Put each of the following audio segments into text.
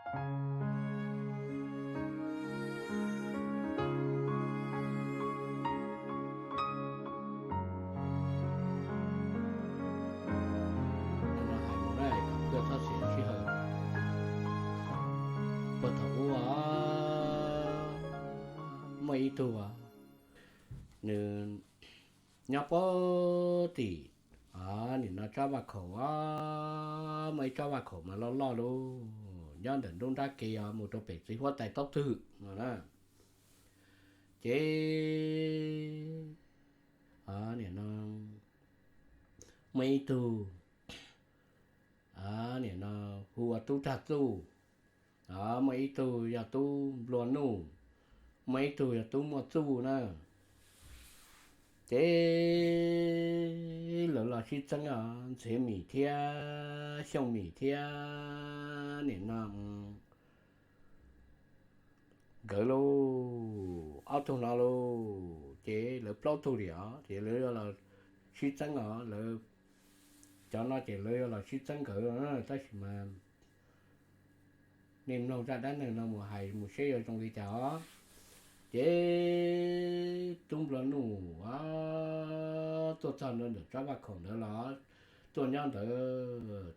Puag thaum ub muaj ib tug, nws nyob puag tim, nim no tsob vaj khaum, muaj ib tsob vaj khaum mas loj loj lug nyob ntawm nruab nrab ke os, mus rau pem txiv huab tais taub twg no na. Ces nim no muaj ib tug, nim no hu ua tub rag txuj, muaj ib tug yog tub nplua nuj, muaj ib tug yog tub muaj txuj na. Ces lawv los sib txeeb os, Ntxhiav Mim thiab Xyooj Mim thiab nim no nkawd lauj, ob tug no lauj, ces lawv plaub tug li os, ces lawv yuav los sib txeeb os, lawv cov no ces lawv yuav los sib txeeb nkawd, tab sis mas nej mloog zaj dab neeg no mus hais mus seb yuav zoo li cas os. Ces tub nplua nuj tuaj txog ntawm tsob vaj khaum ntawd los tuaj nyob ntawd,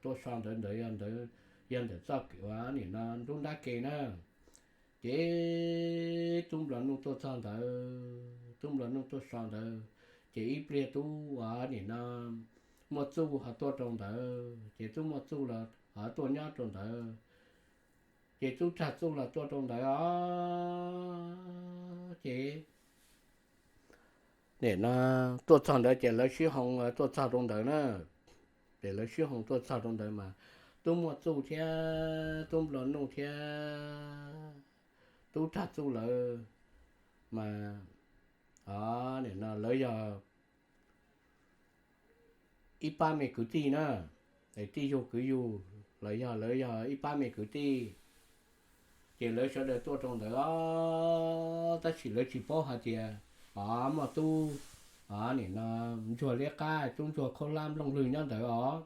tuaj so ntawd ntawd, yog ntawm txoj kev uas nim no nruab nrab ke na. Ces tub nplua nuj tuaj txog ntawd, tub nplua nuj tuaj so ntawd, ces ib pliag tub uas nim no muaj txuj ho tuaj rau ntawd, ces tub muaj txuj los ho tuaj nyob rau ntawd, ces tub rag txuj los tuaj rau ntawd os. Ces nim no tuaj txog ntawd ces lawv sib hoo tuaj txog rau ntawd na. Ces lawv sib hoo tuaj txog rau ntawd mas tub muaj txuj thiab tub nplua nuj thiab tub rag txuj lawv mas, nim no lawv yog ib pab me kwv tij na, tij yug kwv yug los yog lawv yog ib pab me kwv tij. Ces lawv sawv daws tuaj rau ntawd os, tab sis lawv tsis paub hais tias muaj tub, nim no ntsuag liab qab, tub ntsuag khaub hlab nplooj lwg nyob ntawd os.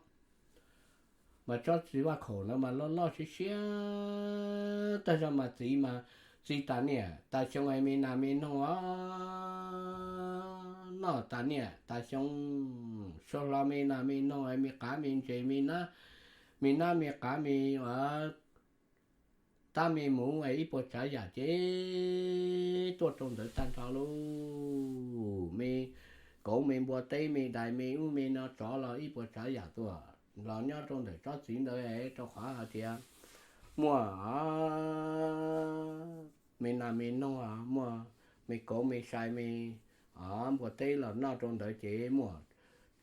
Mas tsob txiv vaj khaum ntawd mas loj loj siab siab, tag zog mas txiv mas txiv tas niam tas xyoo es me nas me noog os, noj tas niam tas xyoo, suav hlo me nas me noog es me qav me ntses, me nab me qav me tab me muv es ib puas tsav yam ces tuaj rau ntawd tag nrho lauj. Me kauv me npua teb me dais me ub me no tsov los ib puas tsav yam tuaj los nyob rau ntawm tsob txiv ntawd es rau qhov hais tias muaj me nas me noog, muaj me kauv me sai me npua teb los noj rau ntawd ces muaj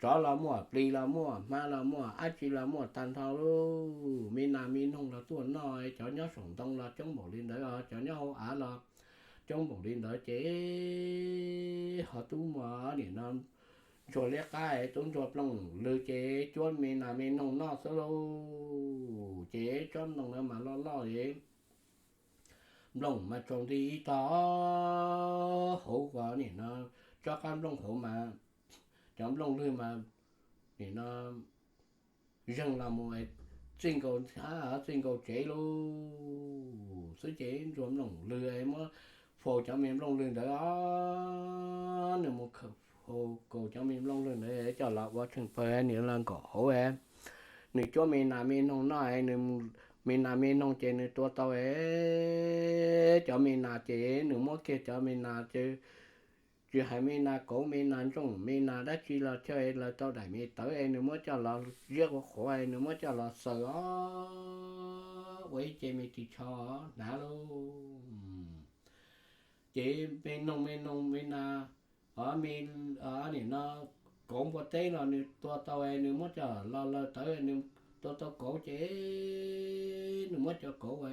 tsov los muaj, plis los muaj, hmab los muaj, dab tsi los muaj tag nrho lauj. Me nas me noog los tuaj noj, cov nyob saum ntoo los coob npaum li ntawd os, cov nyob hauv av los coob npaum li ntawd ces ho tub muaj nim no ntsuag liab qab, tub ntsuag nplooj lwg ces cuab me nas me noog noj xwb lauj. Ces tsob ntoo ntawd mas loj loj es nplooj mas tsaus nti ib tog hauv, nim no tsob qab nplooj hauv mas cov nplooj lwg mas nim no zeeg los mus txij nkaus, txij nkaus tsev lauj xwb ces ntsuag nplooj lwg muab faus cov me nplooj lwg ntawd os. Nws mus faus kaus cov me nplooj lwg ntawd coj los ua tsheej pawg, nws los nkaum hauv, nws cuab me nas me noog noj, nws me nas me noog ces nws tua tau cov me nas ces nws muab kiag cov me nas ces tsis hais me nas kauv me nas ntsooj me nas dab tsi los thiaj lawv tau daim me tawv es nws muab coj los ziab ua qhuav, nws muab coj los xaws os, ua ib ce me ris tsho hnav lauj. Ces me noog me noog me nas, nim no kauv npua teb los nws tua tau, nws muab coj los laws tawv, nws tua tau kauv ces nws muab cov kauv,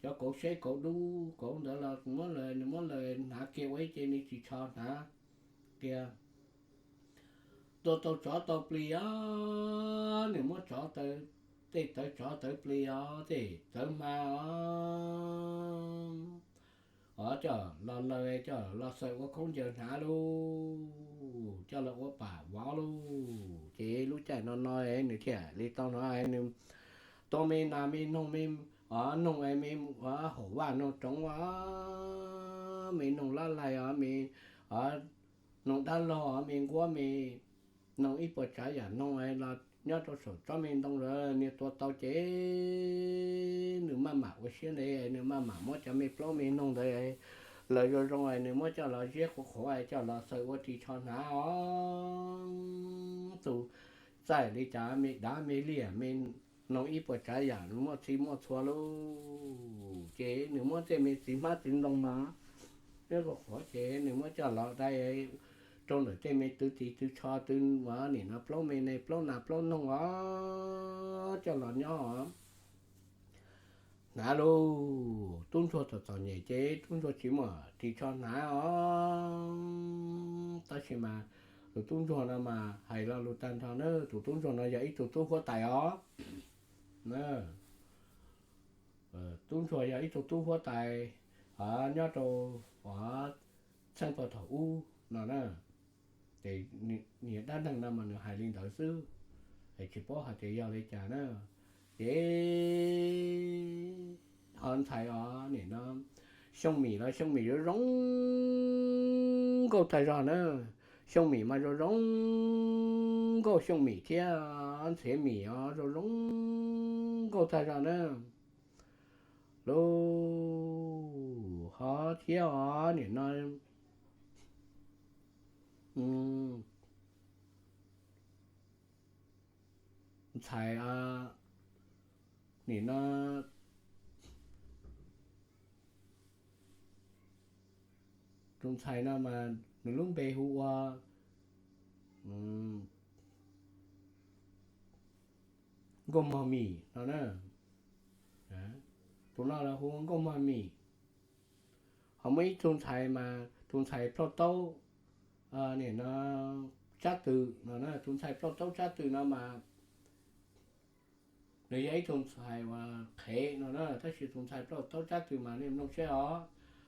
cov kauv seb kauv dub kauv ntawd los muab laws, nws muab laws hnav kiag ua ib ce me ris tsho hnav kiag. Tua tau tsov tau plis os, nws muab tsov, tej tawv tsov tawv plis os, tej tawv hma os, coj los laws, coj los xaws ua khaub ncaws hnav lauj, coj los ua pam vov lauj. Ces lub caij no no nws thiaj li tau no, nws tua me nas me noog me noog me haum vaj noog roov, me noog lab laig os, me noog dab laug os, me nquab me noog ib puas tsav yam noog los nyob rau saum tsob me ntoo lawm, nws tua tau ces nws maj mam ua siab ntev, nws maj mam muab cov me plaub me noog ntawd lawv zoo zoo, nws muab coj los ziab qhuav qhuav coj los xaws ua ris tsho hnav os. Tus txaij li cas me dav me liaj me noog ib puas tsav yam muaj txhij muaj txhua lauj. Ces nws muab tej me txiv hmab txiv ntoo no ziab qhuav qhuav ces nws muab coj los dai rau ntawm tej me tw ris tw tsho tw ua nim no plaub me ne plaub nas plaub noog os, coj los nyob os. Hnav lauj, tub ntsuag txom txom nyem ces tub ntsuag tsis muaj ris tsho hnav os. Tab sis mas tus tub ntsuag no mas hais lo lus tag nrho na, tus tub ntsuag no yog ib tug tub huab tais os. Tub ntsuag yog ib tug tub huab tais nyob rau txheej pag thaum ub no na. Ces niag dab neeg no mas nws hais li ntawd xwb, es tsis paub hais tias yog li cas na. Ces ho ntxhais os nim no, Xyooj Mim los Xyooj Mim zoo zoo nkauj tag zog na. Xyooj Mim mas zoo zoo nkauj Xyooj Mim thiab, Ntxhiav Mim os zoo zoo nkauj tag zog na. Lauj, ho thiab os nim no ntxhais nim no, tus ntxhais no mas nws lub npe hu ua Nkauj Mog Mim no na. Tus no los hu ua Nkauj Mog Mim. Ho muaj ib tug ntxhais mas tus ntxhais ploj taub nim no Tsab Tw no na, tus ntxhais ploj taub Tsab Tw no mas nws yog ib tug ntxhais uas qhev no na, tab sis tus ntxhais ploj taub Tsab Tw mas nej mloog seb os,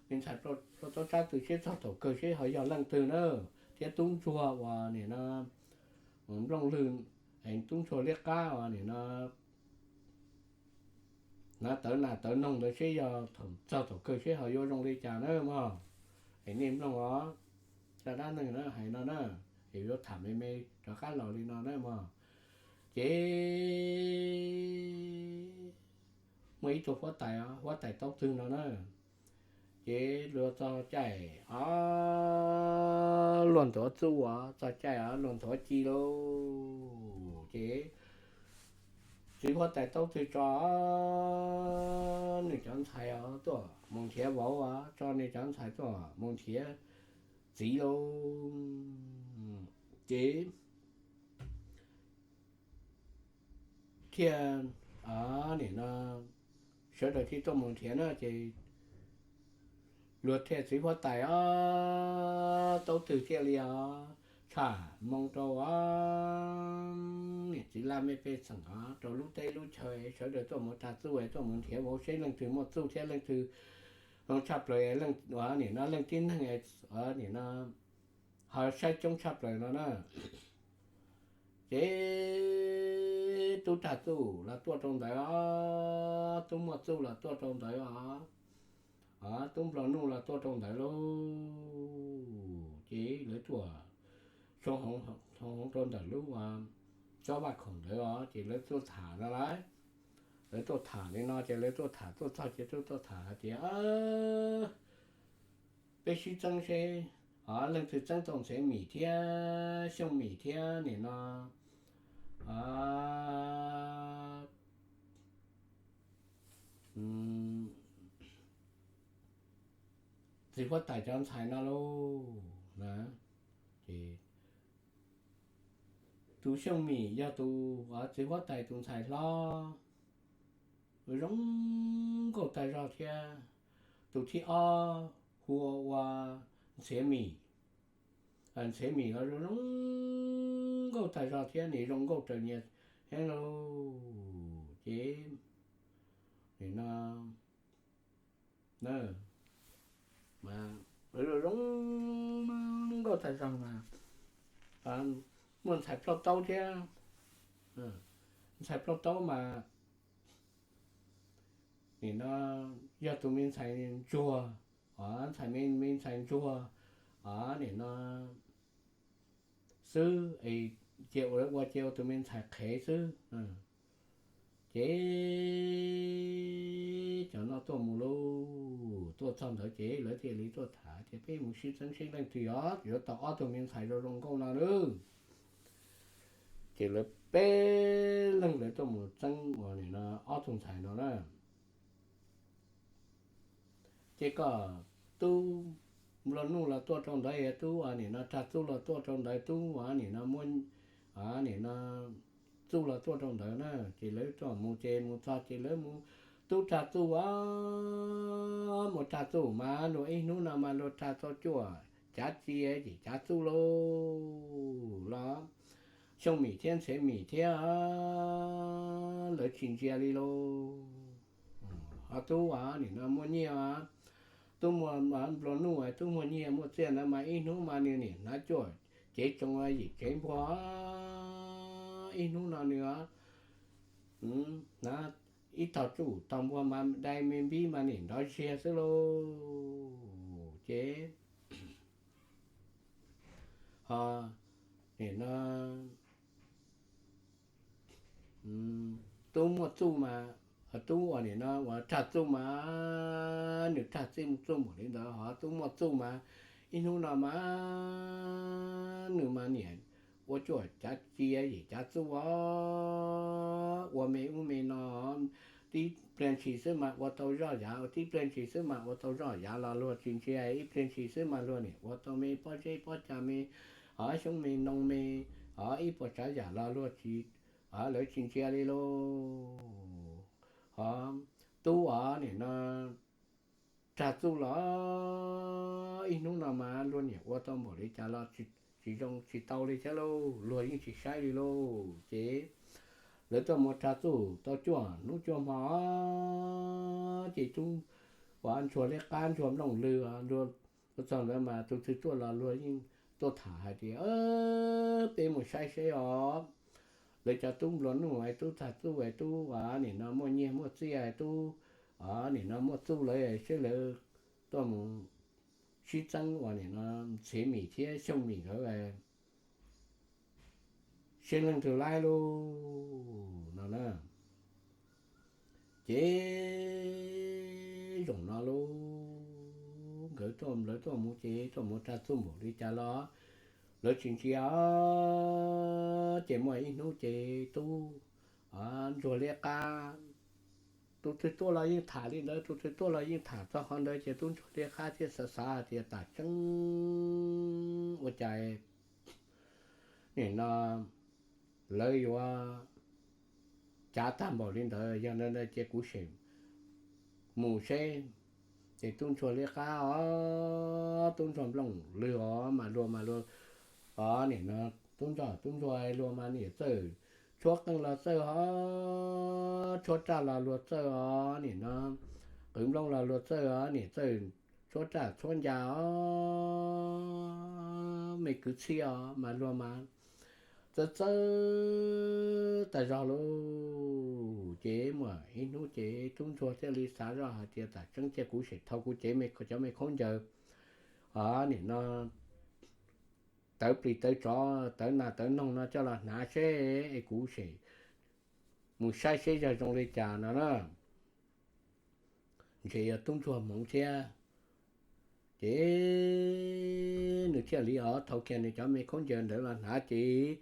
nws ntxhais ploj taub Tsab Tw seb txog thaum kawg seb ho yog leej twg na, thiab tub ntsuag uas nim no Nplooj Lwg, tub ntsuag liab qab uas nim no hnav tawv nas tawv noog ntawd seb yog thaum txog thaum kawg seb ho yuav zoo li cas na mog. Es nej mloog os, zaj dab neeg na hais no na, es yuav tham me me rov qab los li no na mog. Ces muaj ib tug huab tais, huab tais Taub Twg no na, ces luag txog caij o luag nthuav txuj os, txog caij o luag nthuav ci lauj. Ces txiv huab tais Taub Twg tso nws cov ntxhais os tuaj mus nrhiav vauv os, tso nws cov ntxhais tuaj mus nrhiav txiv lauj. Ces thiaj nim no sawv daws thiaj tuaj mus nrhiav na, ces luag thiaj txiv huab tais o Taub Twg thiaj li o tshaj moo rau o niam txiv laj mej pej xeem os rau lub teb lub chaw sawv daws tuaj mus tag txuj tuaj mus nrhiav vauv seb leej twg muaj txuj thiab leej twg zoo tshaj plaws, nim no leej tib neeg nim no ho saib coob tshaj plaws no na. Ces tub tag txuj los tuaj rau ntawd os, tub muaj txuj los tuaj rau ntawd os, tub nplog nuj los tuaj rau ntawd lauj. Ces lawv tuaj soo hoov rau ntawm lub tsob vaj khaum ntawd os, ces lawv tuaj tham no lauj. Lawv tuaj tham li no ces lawv tuaj tham tuaj txog ces tuaj tuaj tham hais tias peb sib txeeb seb leej twg txeeb tau Ntxhiav Mim thiab Xyooj Mim thiab nim no txiv huab tais cov ntxhais no lauj. Ces tus Xyooj Mim yog tus txiv huab tais tus ntxhais hlob, zoo nkauj tag zog thiab. Tus thib ob hu ua Ntxhiav Mim. Ntxhiav Mim los zoo zoo nkauj tag zog thiab, nws zoo nkauj raws nyias heev lauj. Ces nim no zoo zoo nkauj tag zog mas muaj ntxhais ploj taub thiab. Ntxhais ploj taub mas nim no yog tus me ntxhais ntsuag, ntxhais me, me ntxhais ntsuag, nim no xwb, cia ua, ua cia ua tus me ntxhais qhev xwb. Ces cov no tuaj mus lauj, tuaj txog ntawd ces lawv thiaj li tuaj tham tias peb mus sib txeeb seb leej twg yuav tau ob tug me ntxhais zoo zoo nkauj no lauj. Ces lawv peb leeg lawv tuaj mus txeeb uas nim no ob tug ntxhais no na. Ces koj tub nplua nuj los tuaj rau ntawd, tub nim no rag txuj los tuaj rau ntawd, tub nim no muaj, nim no txuj los tuaj rau ntawd na. Ces lawv tuaj mus ces mus txog ces lawv mus, tub rag txuj, mus rag txuj mas luag ib hnub no mas luag rag tau cuaj cav ci yim cav txuj lauj, los xyoo mim thiab ntxhiav mim thiab, lawv tsis ntsia li lauj. Ho tub nim no muaj nyiaj, tub muaj nplua nuj, tub muaj nyiaj muaj txiaj ntawd mas ib hnub mas nws nim hnav cuaj cev tsoo yim cev npuag, ib hnub no nws hnav ib tog tsuj tog npuag mas dai me npib mas nim nrov ziag xwb lauj. Ces ho nim no tub muaj txuj mas, tub uas nim no uas rag txuj mas nws rag txuj npaum li ntawd, ho tub muaj txuj mas ib hnub no mas nws mas niam ua cuaj cav ci yim cav txuj os, ua me ub me no, tib pliag ntshis xwb mas ua tau zoj yav, tib pliag ntshis xwb mas ua tau zoj yav los luag tsis ntsia, ib pliag ntshis xwb mas luag niam ua tau me pob zeb pob ca me, ho xyoob me ntoo me, ho ib puas tsav yam los luag tsis, lawv tsis ntsia li lauj. Ho tub os nim no rag txuj los ib hnub no mas luag niam ua tau npaum li cas los tsis zoo tsis tau li thiab lauj, luag yeej tsis saib li lauj. Ces lawv tuaj mus rag txuj tau cuaj hnub cuaj hmo, ces tub uas ntsuag liab qab ntsuag nplooj lwg, ua txog ntawd mas tus twg tuaj los luag yeej tuaj tham hais tias peb mus saib seb os, lawv cov tub nplua nuj es tub rag txuj es tub uas nim no muaj nyiaj muaj txiaj es tub nim no muaj txuj lawm seb lawv tuaj mus sib txeeb uas nim no ntxhiav mis thiab xyoo mis nkawd seb leej twg laib lauj no na. Ces zaum no lauj, nkawd tuaj, lawv tuaj mus ces tuaj mus rag txuj npaum li cas los lawv tsis ntsia. Ces muaj ib hnub ces tub ntsuag liab qab, tus twg tuaj los yeej tham li ntawd, tus twg tuaj los yeej tham txog qhov ntawd ces tub ntsuag liab qab thiaj xav xav hais tias tam tseeb ua cas nim no lawv yuav cav tag npaum li ntawd, yog ntawd ces kuv sim mus seb. Ces tub ntsuag liab qab os, tub ntsuag nplooj lwg os mas luag mas luag, os nim no tub ntsuag, tub ntsuag luag mas niam txawj tshuab qeej los txawj os, tshuab raj los luag txawj os, nim no qwv nplooj los luag txawj os, niam txawj tshuab raj tshuab ncas os, me kwv txhiaj os mas luag mas txawj txawj tas zog lauj. Ces muaj ib hnub ces tub ntsuag thiaj li xav zoj hais tias tam tseeb ces kuv sim thau kuv cev me, cov me khaub ncaws, os nim no tawv plis tawv tsov tawv nas tawv noog no coj los hnav seb es kuv sim mus saib seb yog zoo li cas no na. Ntshe yog tub ntsuag hmoov thiab. Ces nws thiaj li os thau kiag nws cov me khaub ncaws ntawd los hnav ces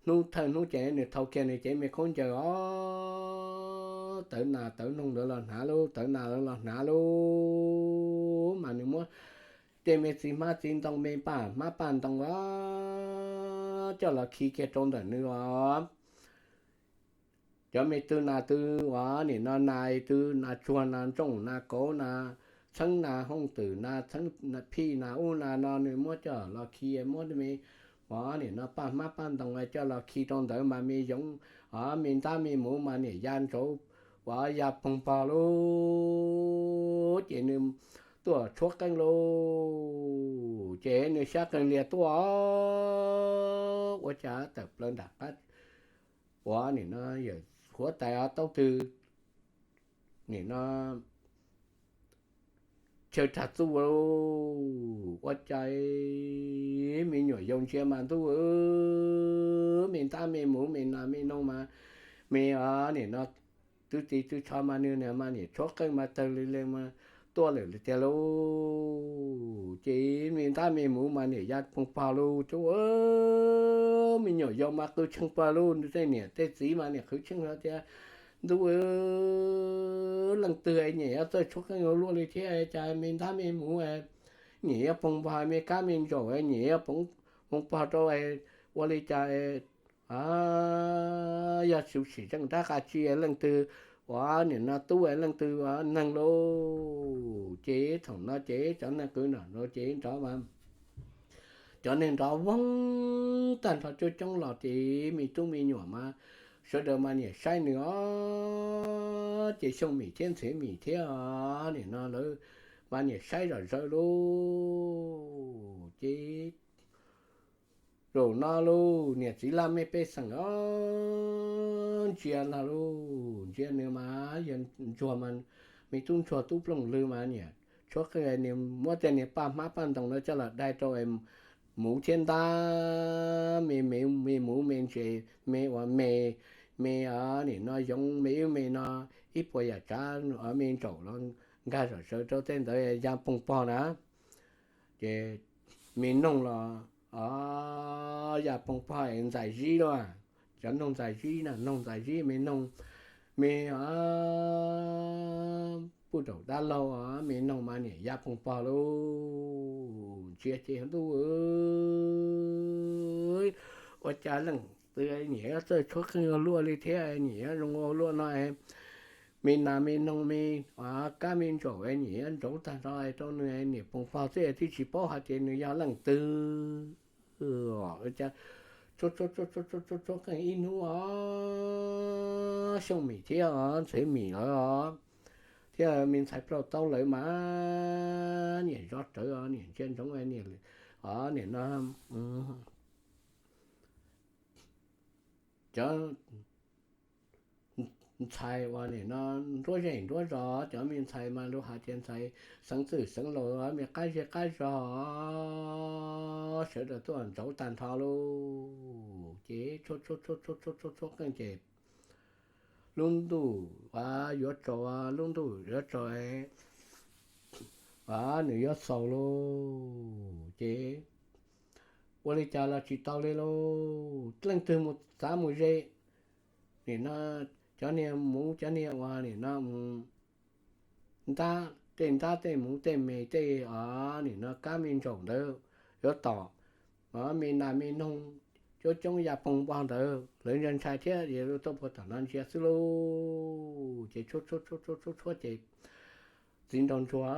hnub thawj hnub ces nws thau kiag nws cev me khaub ncaws os tawv nas tawv noog ntawd los hnav lauj, tawv nas los hnav lauj, mas nws muab tej me txiv hmab txiv ntoo me paj hmab paj ntoo os coj los khi kiag rau ntawm nws os. Cov me tw nas tw uas nim no nas tw nas tsuag nas ntsooj nas kauv nas txheeb nas hooj twm nas txheeb phij nas ub nas no nws muab coj los khi, muab me uas nim no paj hmab paj ntoo coj los khi rau ntawd mas me yoov, me ntab me muv mas niam ya ntsauv uas ya poog pog lauj. Ces nws tuaj tshuab qeej lauj, ces nws xyab qeej liag tuaj, ua cas tawm plaws nram qab uas nim no yawm huab tais os taub twg nim no chaw rag txuj ua cas me nyuam yaus ntsia mas ntuj, me ntab me muv me nas me noog mas, me nim no tw tis tw tsho mas nws mas nim tshuab qeej mas tawg li le mas tuaj lawm li tiag lauj. Ces me ntab me muv mas nim ya poog pog lauj, cov me nyuam yaus mas qw tsheej pog lauj, tej niam tej txiv mas nim qw tsheej tias ntuj, leej twg nyiam yuav txawj tshuab qeej ua luaj li thiab, cas me ntab me muv nyiam yuav poog pog, me kab me ntsaum nyiam yuav poog pog rau, ua li cas yog tsis sim zeej dab qas tsi leej twg ua nim no tub leej twg neeg lauj. Ces thaum no ces cov neeg qw no ces nrov mas cov neeg nrov voog tag nrho coob coob los ces me tub me nyuam mas sawv daws mas nim saib nws os, ces Xyooj Mim thiab Ntxhiav Mim thiab nim no lawv mas nim saib zom zaws lauj. Ces zaum no lauj, niam txiv laj mej pej xeem os, ntsia no lauj, ntsia nws mas yog ntsuag, me tub ntsuag tub plooj lw mas nim tshuab qeej, nws muab tej niag paj hmab paj ntoos no coj los dai rau muv thiab ntab, me me me muv me ntses, me ua me, me nim no yoov me ub me no, ib puas yam tsav me ntsaum los nkag zom zaws rau tej ntawd ya poog pog na. Ces me noog los ya poog pog es ntxais zib lauj, cov noog ntxais zib na, noog ntxais zib me noog, me puj daum dab laug me noog mas nim ya poog pog lauj. Ntsia ces ntuj, ua cas leej twg nim yuav txawj tshuab qeej ua luaj li thiab, nim yuav zoo ua luaj no, me nas me noog me kab me ntsaum nim yuav ntsauv tag nrho rau nws, nim poog pog xwb twb tsis paub hais tias nws yog leej twg. Cas tshuab qeej ib hnub os, Xyooj Mim thiab os, Ntxhiav Mim lawv os, thiab me ntxhais plaub tau lawv mas nim zov rawv os, nim ntsia ntsoov, nim no cov ntxhais uas nim no nruab zej nruab zos, cov me ntxhais mas lus hais tias ntxhais xeev txwj xeev laus, me qab zej qab zog sawv daws tuaj ntsauv tag nrho lauj. Ces tshuab tshuab tshuab tshuab qeej ces lub ntuj yuav tsaus, lub ntuj yuav tsaus, nws yuav xaus lauj. Ces ua li cas los tsis tau li lauj, leej twg mus txav mus ze, nim no cov niag muv cov niag uas nim no ntab, tej ntab tej muv tej me tej os, nim no kab me ntsaum ntawd yuav tom me nas me noog coob coob ya poog npog ntawd, lawv ntshai ntshai thiab es tuaj puag tom no ntsia xwb lauj. Ces tshuab tshuab tshuab tshuab ces txiv nraug ntsuag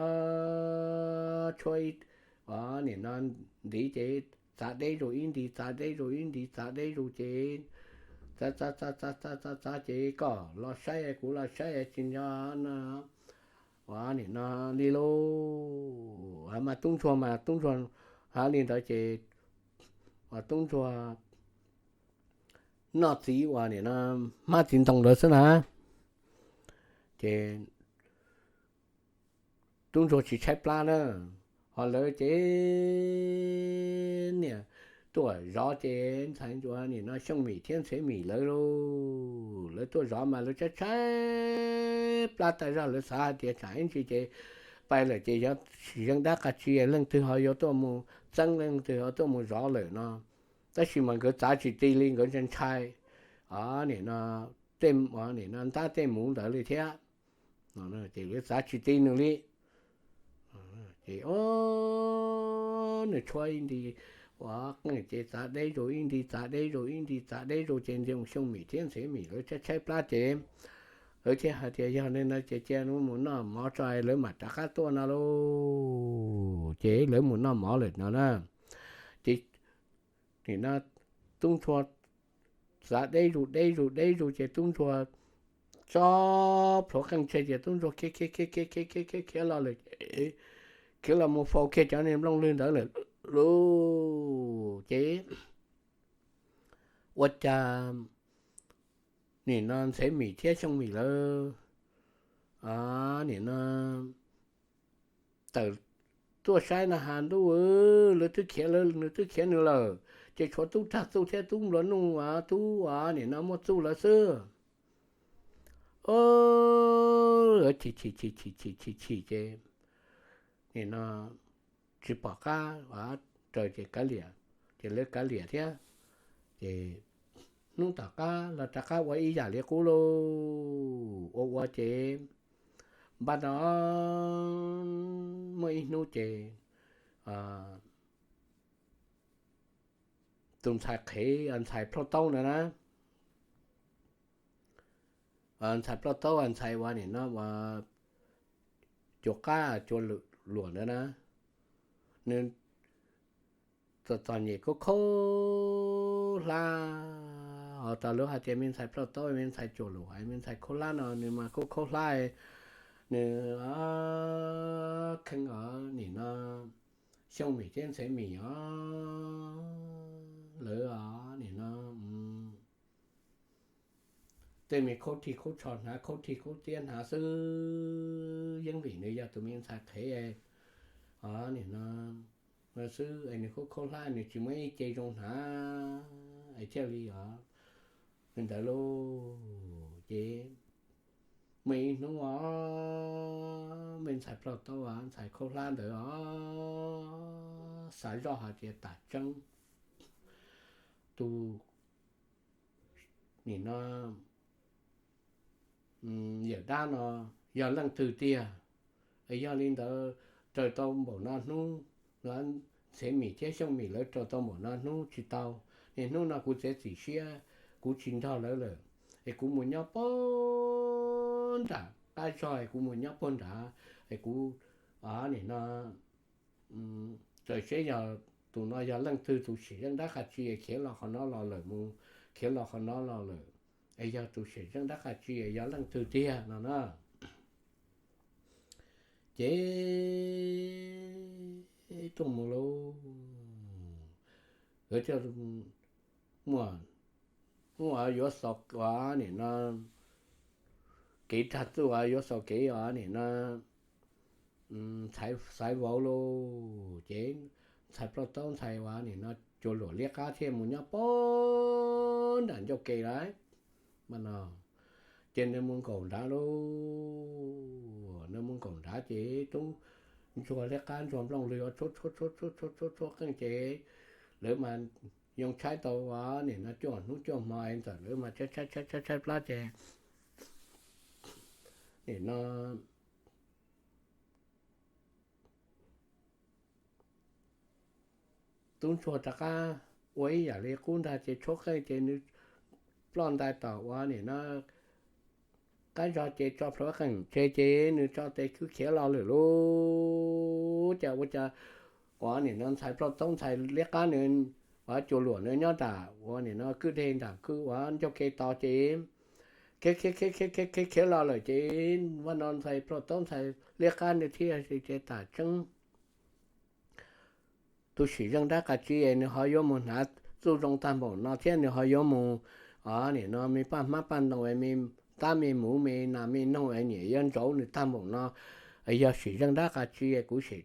tshuab ib, nim no ntiv ces txav deb zus ib nti, txav deb zus ib nti, txav deb zus ces txav txav txav txav txav txav ces koj los saib kuv los saib tsis nco no, nim no li lauj. Mas tub ntsuag mas tub ntsuag hais li ntawd ces tub ntsuag noj txiv uas nim no hmab txiv ntoo ntawd xwb na. Ces tub ntsuag tsis tshaib plab na, ho lawv ces niam tuaj zov ces ntxhais ntsuag nim no Xyooj Mim thiab Ntxhiav Mim lawv lauj, lawv tuaj zov mas lawv tshaib tshaib plab tas zog, lawv xav hais tias tsam ib ntsis ces pais lawm ces yog sim zeej dab qas tsi, leej twg ho yuav tuaj mus txeeb, leej twg ho tuaj mus zov lawm no. Tab sis mas nkawd txav tsis ti li, nkawd ntshai ntshai nim no tej, nim no ntab tej muv ntawd li thiab. Ces lawv txav tsis ti nws li. Ces nws tshuab ib nti ua qeej ces txav deb zus ib nti, txav deb zus ib nti, txav deb zus ces ntxoog Xyooj Mim thiab Ntxhiav Mim lawv tshaib tshaib plab ces lawv thiaj hais tias yog li no ces cia mus noj mov tso lawv mam rov qab tuaj no lauj. Ces lawv mus noj mov lawm no na. Ces nim no tub ntsuag txav deb zus deb zus deb zus ces tub ntsuag tso plhuav qeej tseg ces tub ntsuag khiav khiav khiav khiav khiav khiav khiav los lawm, khiav los mus faus kiag cov niag nplooj lwg ntawd lawm lauj. Ces ua cas nim no Ntxhiav Mim thiab Xyooj Mim lawv nim no tawm tuaj saib na has ntuj, lawv twb khiav, nws twb khiav nws lawm, ces tshuav tub rag txuj thiab tub nplua nuj, tub nim no muaj txuj lawv xwb. Chim chim chim chim chim chim chim ces nim no tsis pom qab raws ces kav liam, ces lawv kav liam thiab. Ces hnub tom qab los rov qab ua ib yam li qub lauj. Ua ua ces npaj no muaj ib hnub ces tus ntxhais qhev, ntxhais plhaub taub ntawd na, ntxhais plhaub taub, ntxhais uas nim no ua cua qab cua luam ntawd na, nws txom txom nyem khaub khaub hlab. Ho tas lub hais tias me ntxhais plhaub taub, me ntxhais cua luam, me ntxhais khaub hlab no nws mas khaub khaub hlab, nws kheej os nim no Xyooj Mim thiab Ntxheev Mim os, lawv os nim no tej me khaub rig khaub tsho hnav, khaub rig khaub txiab hnav xwb, yeej vim nws yog tus me ntxhais qhev os nim no xwb es nws khaub khaub hlab, nws tsis muaj ib ce zoo hnav es thiaj li os li ntawd lauj. Ces muaj ib hnub os, me ntxhais plhaub taub, ntxhais khaub hlab ntawd os, xav zoj hais tias tam tseeb tus nim no yawm dab no yog leej twg tiag. Yog li ntawd raws tau npaum no hnub, Ntxheev Mim thiab Xyooj Mim lawv raws tau npaum no hnub tsis tau, es hnub no kuv txiav txim siab, kuv tsis nrog lawv lawm, es kuv mus nyob puag nram qab zog, es kuv mus nyob puag nrad, es kuv nim no raws seb yog tus no yog leej twg, tus sim zeej dab qas tsi es khiav los qhov no los lawm mus, khiav los qhov no los lawm, es yog tus sim zeej dab qas tsi es yog leej twg tiag no na. Ces tuaj mus lauj, muaj, muaj yuav xaus ua nim no kev rag txuj, yuav xaus kev ua nim no xaiv vauv lauj. Ces ntxhais plhaub taub, ntxhais ua nim no cua luam liab qab thiaj mus nyob puag nram ncauj ke lawm. Mas no ces nws mus nkaum nrad lauj, nws mus nkaum nrad ces tub ntsuag liab qab ntsuag nplooj lwg tshuab tshuab tshuab tshuab tshuab tshuab qeej ces lawv mas yoo tshaib tau ua nim no cuaj hnub cuaj hmo es ntxawm lawv mas tshaib tshaib tshaib tshaib plab ces nim no tub ntsuag rov qab ua ib yam li qub ntag ces tshuab qeej ces nws ploj ntais tom ua nim no qab zog ces tso plhuav qeej tseg ces nws tso tes khwb khiav los lawm lauj. Cas ua cas ua nim no ntxhais plhaub taub ntxhais liab qab nws ua cua luam nws nyob nram ua nim no kwj deg nram kwj ua ncauj ke tos ces khiav khiav khiav khiav khiav khiav los lawm ces vaj no ntxhais plhaub taub ntxhais liab qab nws thiaj hais tias tam tseeb tus sim zeej dab qas tsi es nws ho yuav mus hnav txuj zoo tag npaum no thiab nws ho yuav mus nim no me paj hmab paj ntoo es me tab me muv me nas me noog es niam yuav ntsauv nws tag npaum no, yog sim zeej dab qas tsi es kuv sim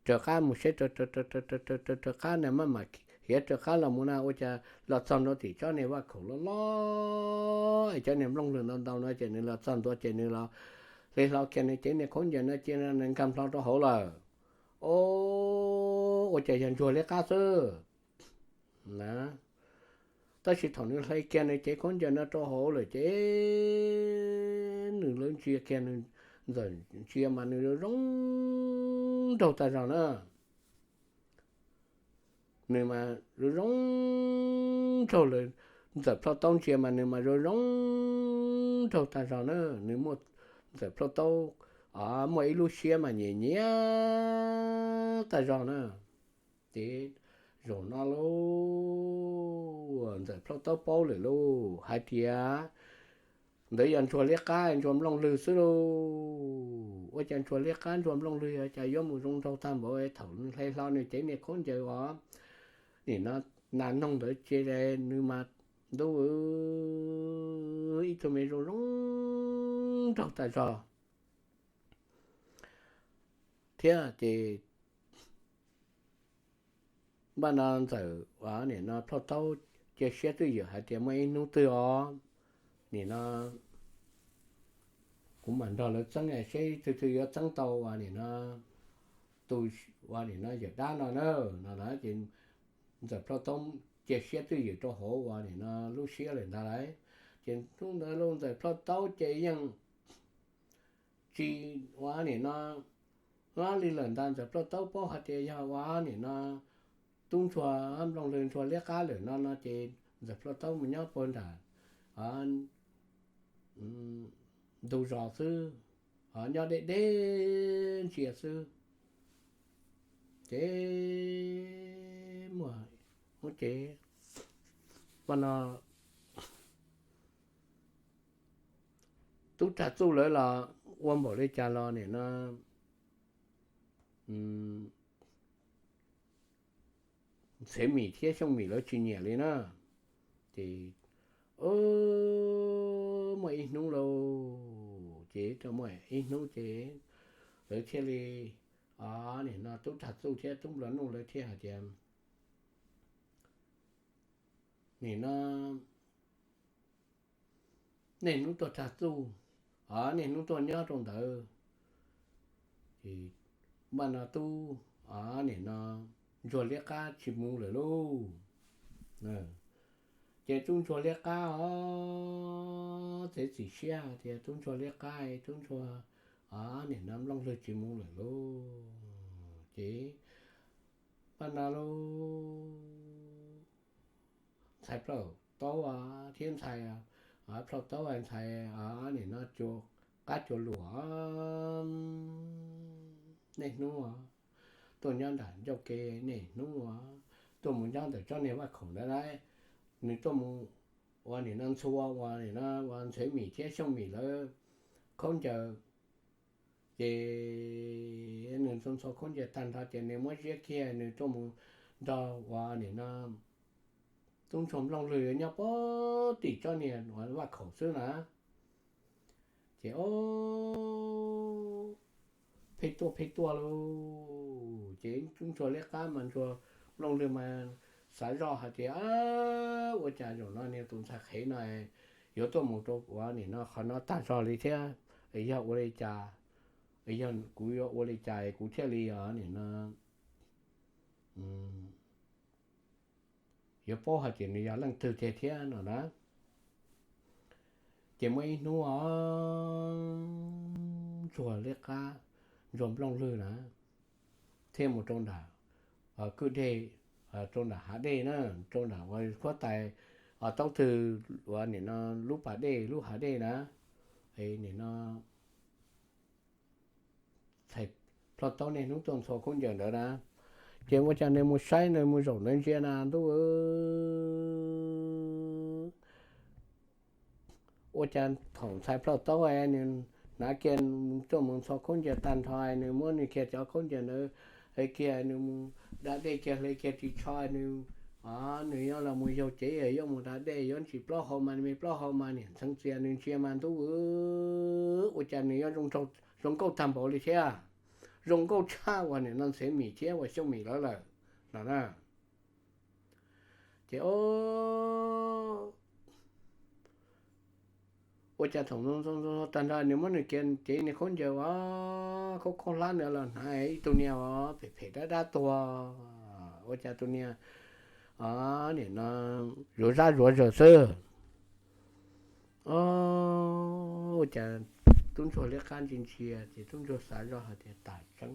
raws qab mus seb raws qab na maj mam khiav raws qab los mus na ua cas los txog ntua tim tsob niag vaj khaum loj loj es cov niag nplooj lwg ntau ntau no ces nws los txog ntua ces nws los hle hlo kiag nws cev niag khaub ncaws no cia nws nkag nplho rau hauv lawm. O, ua cas yog ntsuag liab qab xwb na. Tab sis thaum nws hle kiag nws cev khaub ncaws no rau hauv lawm ces nws lawv ntsia kiag nws, ntxawm ntsia mas nws zoo zoo nraug tag zog na. Nws mas zoo zoo nraug lawm, ntxawm plhaub taub ntsia mas nws mas zoo zoo nraug tag zog na. Nws muaj, ntxawm plhaub taub muaj ib lub siab mas nyiam nyiam tag zog na. Ces zaum no lauj, ntxawm plhaub taub paub lawm lauj hais tias ntawd yog ntsuag liab qab ntsuag nplooj lwg xwb lauj. Ua cas ntsuag liab qab ntsuag nplooj lwg ua cas yuav mus zoo nraug tag npaum thaum hle hlo nws cev niag khaub ncaws os, nim no nas noog ntawd cia nws mas ntuj, ib tug me zoo zoo nraug tag zog. thiab ces npaj no ntxawm nim no Plhaub Taub cia siab twj ywm hais tias muaj ib hnub twg os, nim no kuv mam nrog lawv txeeb seb twg twg yuav txeeb tau uas nim no tus uas nim no yawm dab no na, no na ces ntxawm Plhaub Taub cia siab twj ywm rau hauv uas nim no lub siab lawm ntag lauj. Ces hnub ntawd los ntxawm Plhaub Taub ces yeej tsis ua nim no hlob li lawm ntag. Ntxawm Plhaub Taub paub hais tias yog ua nim no tub ntsuag nplooj lwg ntsuag liab qab lawm no no ces ntxawm Plhaub Taub mus nyob puag nram ntug zos xwb, nyob deb deb ntsia xwb. Ces muaj ces ua no tub rag txuj lawv los ua npaum li cas los nim no Ntxhiav Mim thiab Xyooj Mim lawv tsis nyiam li na. Ces muaj ib hnub lauj, ces tau muaj ib hnub ces lawv thiaj li, nim no tub rag txuj thiab tub nplua nuj lawv thiaj hais tias, nim no niaj hnub tuaj rag txuj, niaj hnub tuaj nyob rau ntawd, npaj no tub, nim no ntsuag liab qab tsis mus lawm lauj. Ces tub ntsuag liab qab os, txiav txim siab tias tub ntsuag liab qab, tub ntsuag, nim no nplooj lwg tsis mus lawm lauj. Ces npaj no lauj, ntxhais Plhaub Taub thiab ntxhais Plhaub Taub ntxhais, nim no cua qab cua luam, niaj hnub tuaj nyob nram ncauj ke, niaj hnub tuaj mus nyob ntawm tsob niag vaj khaum ntawd lauj. Nws tuaj mus ua nim no ntxhua ua nim no ua Ntxhiav Mim thiab Xyooj Mim lawv khaub ncaws. Ces nws ntxhua ntxhua khaub ncaws tag nrho ces nws muab ziab kiag nws tuaj mus nrog ua nim no tub ntsuag nplooj lwg nyob puag tim tsob niag vaj khaum xwb na. Ces o, pheej tuaj pheej tuaj lauj. Ces tub ntsuag liab qab mas ntsuag nplooj lwg mas xav zoj hais tias, ua cas zaum no niag tus ntxhais qhev no yuav tuaj mus rau ua nim no qhov no tag zog li thiab, yog ua li cas, yog kuv yuav ua li cas kuv thiaj li nim no yuav paub hais tias nws yog leej twg tiag thiab no na. Ces muaj ib hnub os, ntsuag liab qab, ntsuag nplooj lwg na, thiaj mus rau nram kwj deg, rau nram hav dej na, rau nram ua huab tais, taub twg ua nim no lub pas dej lub hav dej na, nim no Plhaub Taub niaj hnub tuaj ntxhua khaub ncaws ntawd na. Ces ua cas nws mus saib nws mus zaum ntawd ntsia na, ntuj, ua cas thaum ntxhais Plhaub Taub nws hnav kiag tuaj mus ntxhua khaub ncaws tag nrho, nws muab nws kiag cov khaub ncaws ntawd kiag, nws mus da dej kiag hle kiag ris tsho, nws, nws yuav los mus yaug cev, yuav mus da dej, yuav ntsis plaub hau mas, me plaub hau mas niam ntxeev txias nws ntsia mas ntuj, ua cas nws yuav zoo nkauj tag npaum li thiab, zoo nkauj tshaj uas nim no Ntxhiav Mim thiab uas Xyooj Mim lawv lawm no na. Ces o, ua cas thaum tag nrho nws muab nws kiag cev nws khaub ncaws ua khaub khaub hlab ntawd los hnav ib tug niag phem phem dab dab tuag, ua cas tus niag nim no zuav zab zuav zaws xwb. O, ua cas tub ntsuag liab qab ntsia ntsia ces tub ntsuag xav zoj hais tias tas tseeb,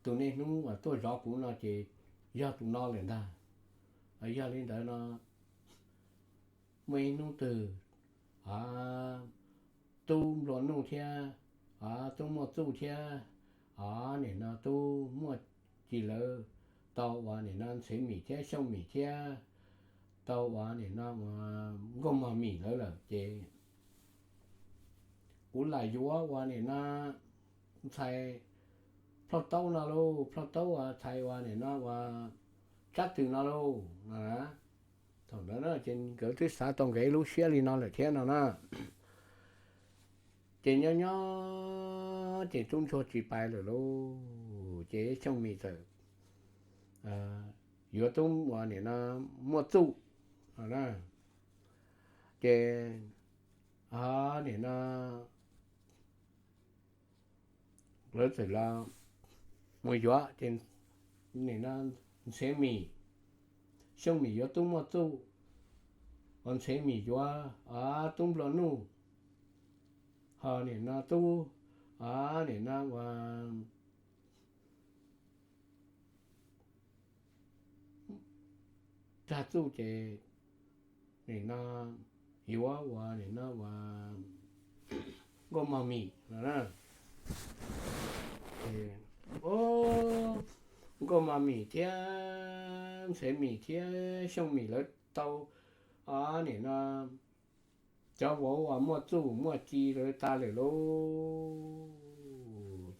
tus niaj hnub uas tuaj zov kuv no ces yog tus no lawm ntag. Yog li ntawd no, muaj ib hnub twg tub nplua nuj thiab tub muaj txuj thiab nim no tub muaj ci lawv tau ua nim no Ntxhiav Mim thiab Xyooj Mim thiab tau ua nim no ua Nkauj Mog Mim lawv lawm ces kuv lam yuav ua nim no ntxhais Plhaub Taub no lauj, Plhaub Taub ua ntxhais ua nim no ua Tsab Twm no lauj. Thaum ntawd ces nkawd twb xav tau nqe lub siab li no lawm thiab no na. Ces nyob nyob ces tub ntsuag tsis pais lawm lauj. Ces Xyooj Mim txawm yuav tub ua nim no Muaj Txuj no na. Ces nim no lawv txawm los mus yuav ces nim no Ntxhiav Mim, Xyooj Mim yuav tub Muaj Txuj, ua Ntxhiav Mim yuav tub Nplua Nuj, ho nim no tub nim no ua Rag Txuj ces nim no yuav ua nim no ua Nkauj Mog Mim no na. Nkauj Mog Mim thiab Ntxhiav Mim thiab Xyooj Mim lawv tau nim no cov vauv uas Muaj Txuj Muaj Ci lawv tas lawm lauj.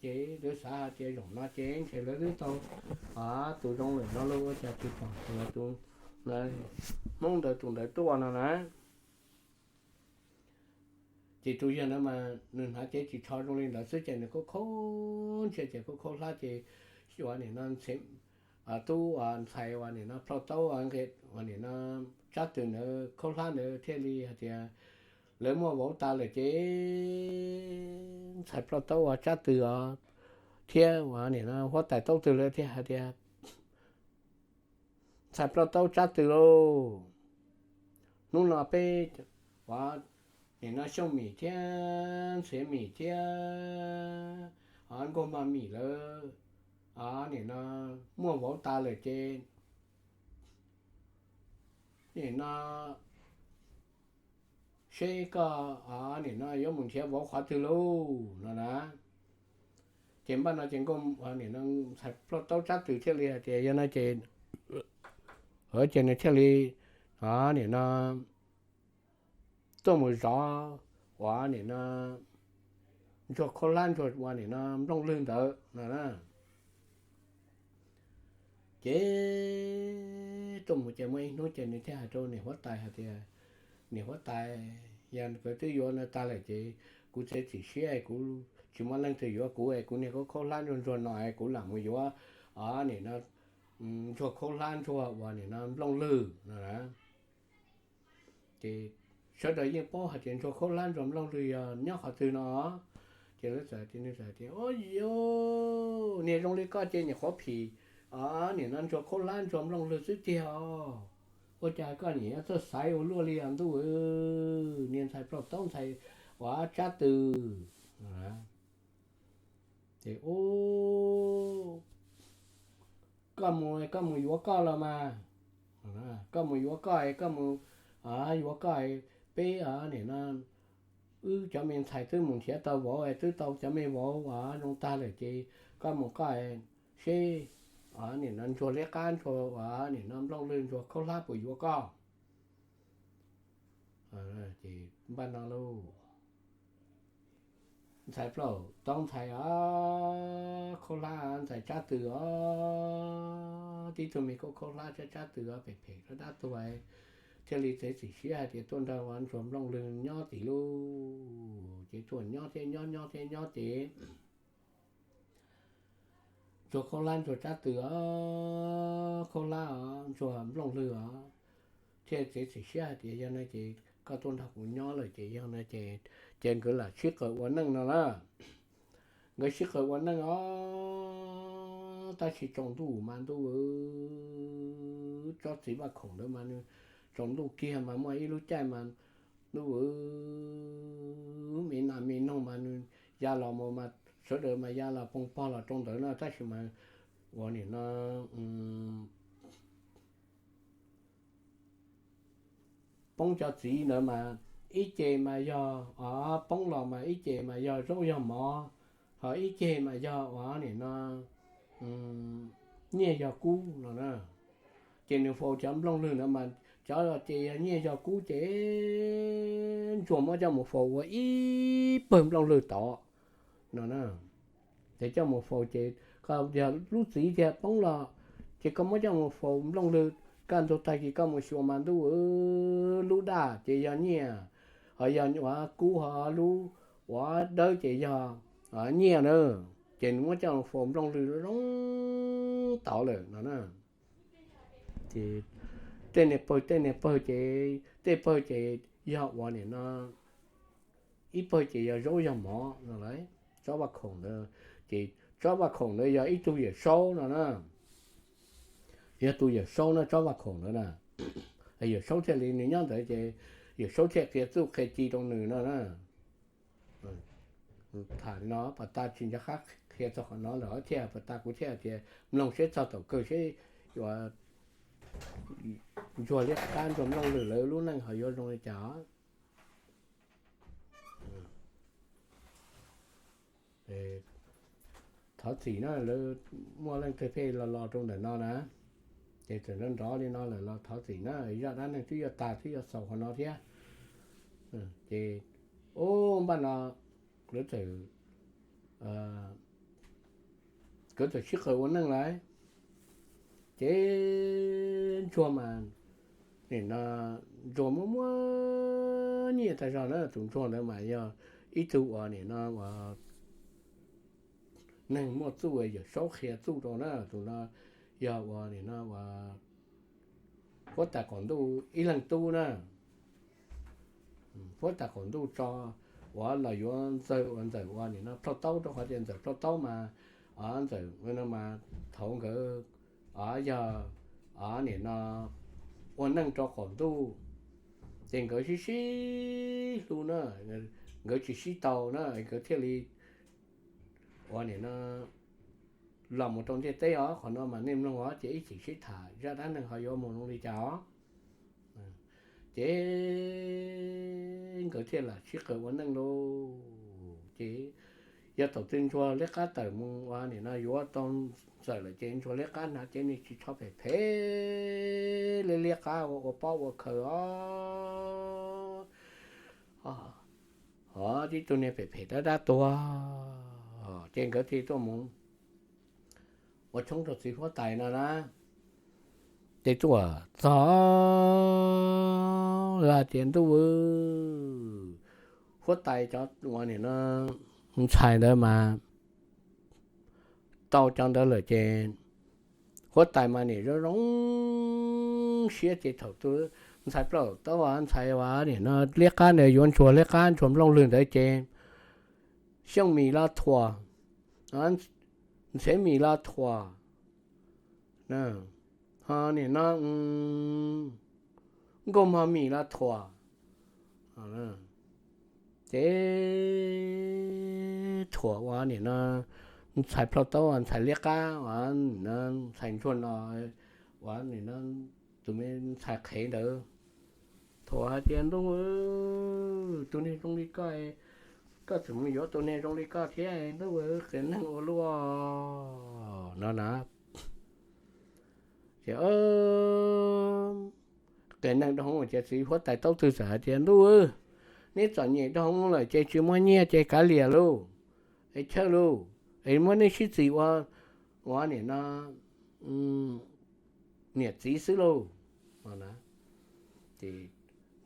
Ces lawv xav hais tias zaum no ces ntshe lawv twb tau tus zoo lawm no lauj, ua cas tsis pom tus Hmoob ntawd tus ntawd tuaj no na. Ces tus yawg ntawd mas nws hnav cev ris tsho zoo li ntawd xwb ces nws khaub khaub ntsej ces khaub khaub hlab ces ua nim no tub ua ntxhais ua nim no plhauj taub ua nim no Tsab Tws ntawd khaub hlab ntawd thiaj li hais tias lawv muaj vauv tas lawm ces ntxhais plhauj taub ua Tsab Tws os thiab ua nim no huab tais Taub Tws lawv thiaj hais tias ntxhais plhauj taub Tsab Tws lauj, hnub no peb ua nim no Xyooj Mim thiab Ntxhiav Mim thiab Nkauj Mog Mim lawv nim no muaj vauv tas lawm ces nim no seb koj nim no yuav mus nrhiav vauv qhov twg lauj no na. Ces npaj no ces nkauj nim no ntxhais plhauj taub Tsab Tws thiaj li hais tias yog no ces, ces nws thiaj li nim no tuaj mus zov ua nim no ntsuag khaub hlab ntsuag ua nim no nplooj lwg ntawd no na. Ces tuaj mus ces muaj ib hnub ces nws thiaj hais rau niam huab tais hais tias, niam huab tais, yog nkawd twb yuav no tas lawm ces kuv txiav txim siab kuv tsis muaj leej twg yuav kuv es kuv niag khaub khaub hlab ntsuag ntsuag no es kuv lam mus yuav nim no ntsuag khaub hlab ntsuag ua nim no nplooj lwg no na. Ces sawv daws yeej paub hais tias ntsuag khaub hlab ntsuag nplooj lwg yog nyob qhov twg no. Ces lawv txawm tias, nws txawm tias, o, niag zoo li koj ces nyuam qhuav phim nim no ntsuag khaub hlab ntsuag nplooj lwg xwb tiag os. Ua cas koj niam yuav txawj xaiv ua luaj li os ntuj, niag ntxhais plhauj taub ntxhais ua Tsab Tws. Ces, u, koj mus, koj mus yuav koj los mas, koj mus yuav koj es koj mus yuav koj, peb nim no wb cov me ntxhais twb mus nrhiav tau vauv es twb tau cov me vauv ua zoo tag lawm ces koj mus koj seb nim no ntsuag liab qab ntsuag ua nim no nplooj lwg ntsuag khaub hlab puas yuav koj. Ces npaj no lauj, ntxhais plhauj taub ntxhais os, khaub hlab ntxhais Tsab Tws os, tib tug me khaub khaub hlab Tsab Tsab Tws os, phem phem dab dab tuag, thiaj li txiav txim siab hais tias tuaj nrog ua ntsuag nplooj lwg nyob tim lauj. Ces tuaj nyob thiab nyob nyob thiab nyob ces ntsuag khaub hlab ntsuag Tsab Tws os, khaub hlab os, ntsuag nplooj lwg os, thiaj txiav txim siab hais tias yog no ces koj tuaj nrog kuv nyob lawm ces yog no ces, ces nkawd lam sib qawm ua neej no na. Nkawd sib qawm ua neej os, tab sis tsaus ntuj mas ntuj, tsob txiv vaj khoom ntawd mas nws tsaus ntuj kiag mas muaj ib lub caij mas ntuj, me nas me noog mas nws ya los mus mas sawv daws mas ya los poob pog los rau ntawd no tab sis mas ua nim no poob cov txiv ntawd mas ib ce mas yog poob los mas ib ce mas yog zaub yog mov, ho ib ce mas yog ua nim no nyiaj yog kub no na. Ces nws faus cov nplooj lwg ntawd mas cov ces yog nyiaj yog kub ces ntsuag muab coj mus faus ua ib pawg nplooj lwg tod no na. Ces coj mus faus ces yog lub txiv tiag poob los ces koj muab coj mus faus nplooj lwg kaj ntug tag kis koj mus xyuas mas ntuj, lub daj ces yog nyiaj, ho yog ua kub, ho lub ua dawb ces yog nyiaj na, ces nws muab coj faus nplooj lwg zoo tod lawm no na. Ces tej niag pawg tej niag pawg ces tej pawg ces yog ua nim no ib pawg ces yog zaub yog mov no lawm. Tsob vaj khoom ntawd ces tsob vaj khoom ntawd yog ib tug yawm saub no na. Yog tus yawm saub na tsob vaj khoom ntawd na. Yawm saub thiaj li nws nyob ntawd ces yawm saub thiaj qhia txuj qhia ci rau nws no na. Tham li no pas tas tsis nco qab qhia txog qhov no lawm thiaj pas tas kuv thiaj tias mloog seb txog thaum kawg seb yuav ntsuag liab qab ntsuag nplooj lwg lawv lub neej ho yuav zoo li cas. Thov txim na, lawv muaj leej twg pheej los los rau ntawm no na, ces txawm nrov nrov li no lawm los thov txim na, zaj dab neeg twb yuav tag twb yuav xaus qhov no thiab. Ces ub npaj no lawv txawm, nkawd txawm sib qawm ua neej lawm. Ces ntsuag mas nim no ntsuag muaj muaj nyiaj tag zog na, tus ntsuag ntawd mas yog ib tug uas nim no uas neeg muaj txuj, yawm saub qhia txuj rau na, tus no yog uas nim no uas huab tais qaum ntuj ib leeg tub na. Huab tais qaum ntuj tso uas los yuav ntxawg ua ntxawm uas nim no plhaub taub rau qhov tias ntxawm plhaub taub mas, ntxawm no mas thaum nkawd yog nim no ua neej rau qaum ntuj ces nkawd sib sib hlub na, nkawd tsis sib tau na nkawd thiaj li ua nim no los mus rau ntiaj teb os. Qhov no mas nej mloog os ces ib chim sib tham zaj dab neeg ho yuav mus zoo li cas os. Ces nkawd thiaj lam sib qawm ua neej lauj. Ces yog thaum twg ntsuag liab qab tawm mus ua nim no yuav tau ntxawm lawm ces ntsuag liab qab hnav cev niag ris tsho phem phem, liab liab qab ua ua pob ua khaws os. Ho tib tug niag phem phem dab dab tuag, ces nkawd thiaj tuaj mus ua tshoob rau txiv huab tais no na. Ces tuaj txog hais tias ntuj, huab tais cov uas nim no ntxhais ntawd mas tau cov ntawd lawm ces huab tais mas nim zoo zoo siab ces thaum twg ntxhais plaub taub uas ntxhais uas nim no liab qab ntawd yuav ntsuag liab qab ntsuag nplooj lwg ntawd ces xyooj mis los thuam, ntxhiav mis los thuam, ho nim no nkauj mog mis los thuam, ces thuam uas nim no ntxhais plaub taub uas ntxhais liab qab uas ntxhais ntsuag no uas nim no tus me ntxhais qhev ntawd thuam hais tias ntuj, tus niag zoo li koj, koj tseem mus yuav tus niag zoo li koj thiab ntuj, qias neeg ua luaj no na. Ces qias neeg rau hauv ces txiv huab tais taub twg txawm hais tias ntuj, neb txom nyem rau hauv lawm ces tsis muaj nyiaj ces kav liam lauj, es chawj lauj, es muab neb sib txis ua, ua nim no niam txiv xwb lauj. Ces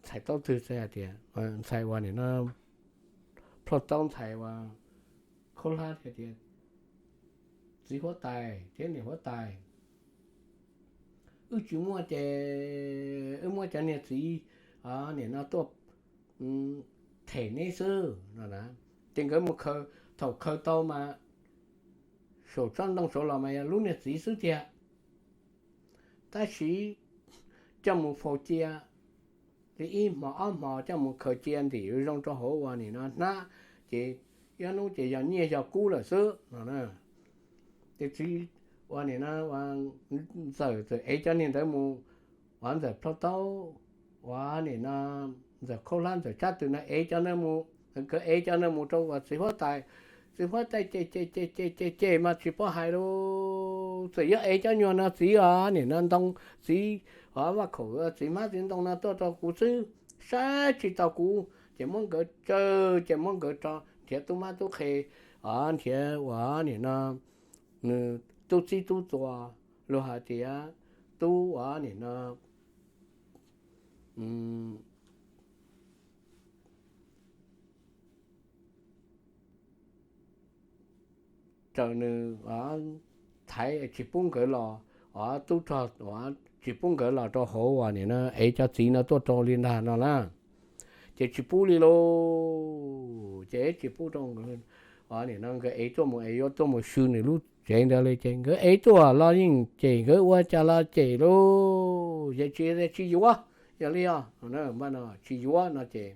ntxhais taub twg txawm hais tias, ntxhais uas nim no plhaub taub ntxhais uas khaub hlab hais tias txiv huab tais thiab niam huab tais, wb tsis muaj ces wb muab cov niag txiv nim no tuaj them neb xwb no na. Ces nkawd mus khaws, thaum khaws tau mas saum tsob ntoo saud los mas yog lub niag txiv xwb tiag. Tab sis coj mus faus cia li ib hmo ob hmo coj mus khaws cia ntim zoo rau hauv uas nim no hnab, ces ib hnub ces yog nyiaj yog kub lawm xwb no. Ces txiv uas nim no ntxawm txawm ev cov niag ntawd mus, uas ntxawm plhaub taub uas nim no ntxawm khaub hlab ntxawm tsab tw no ev cov ntawd mus, nkawd ev cov ntawd mus rau uas txiv huab tais. Txiv huab tais cem cem cem cem cem cem mas tsis paub hais lus, txawm yuav ev cov nyuag no txiv os nim no ntoo, txiv os vaj khaum, txiv hmab txiv ntoo no tuaj rau kuv xwb, saib tsis taus kuv. Ces muab nkawd tsawg ces muab nkawd rau nrhiav tub mab tub qhe, os nrhiav uas nim no nws tub txib tub txuas, luag hais tias tub uas nim no, mm, raws nws thaiv tsis pub nkawd los, tub rog tsis pub nkawd los rau hauv uas nim no ev cov txiv no tuaj rau li ntag no na. Ces tsis pub li lauj, ces tsis pub rau nkawd, nim no nkawd ev tuaj mus es yuav tuaj mus sw nws lub tsev ntawd li ces nkawd ev tuaj los yeej cem, nkawd ua cas los cem lauj, ces tsis, tsis yuav, yog li os, tsis yuav no ces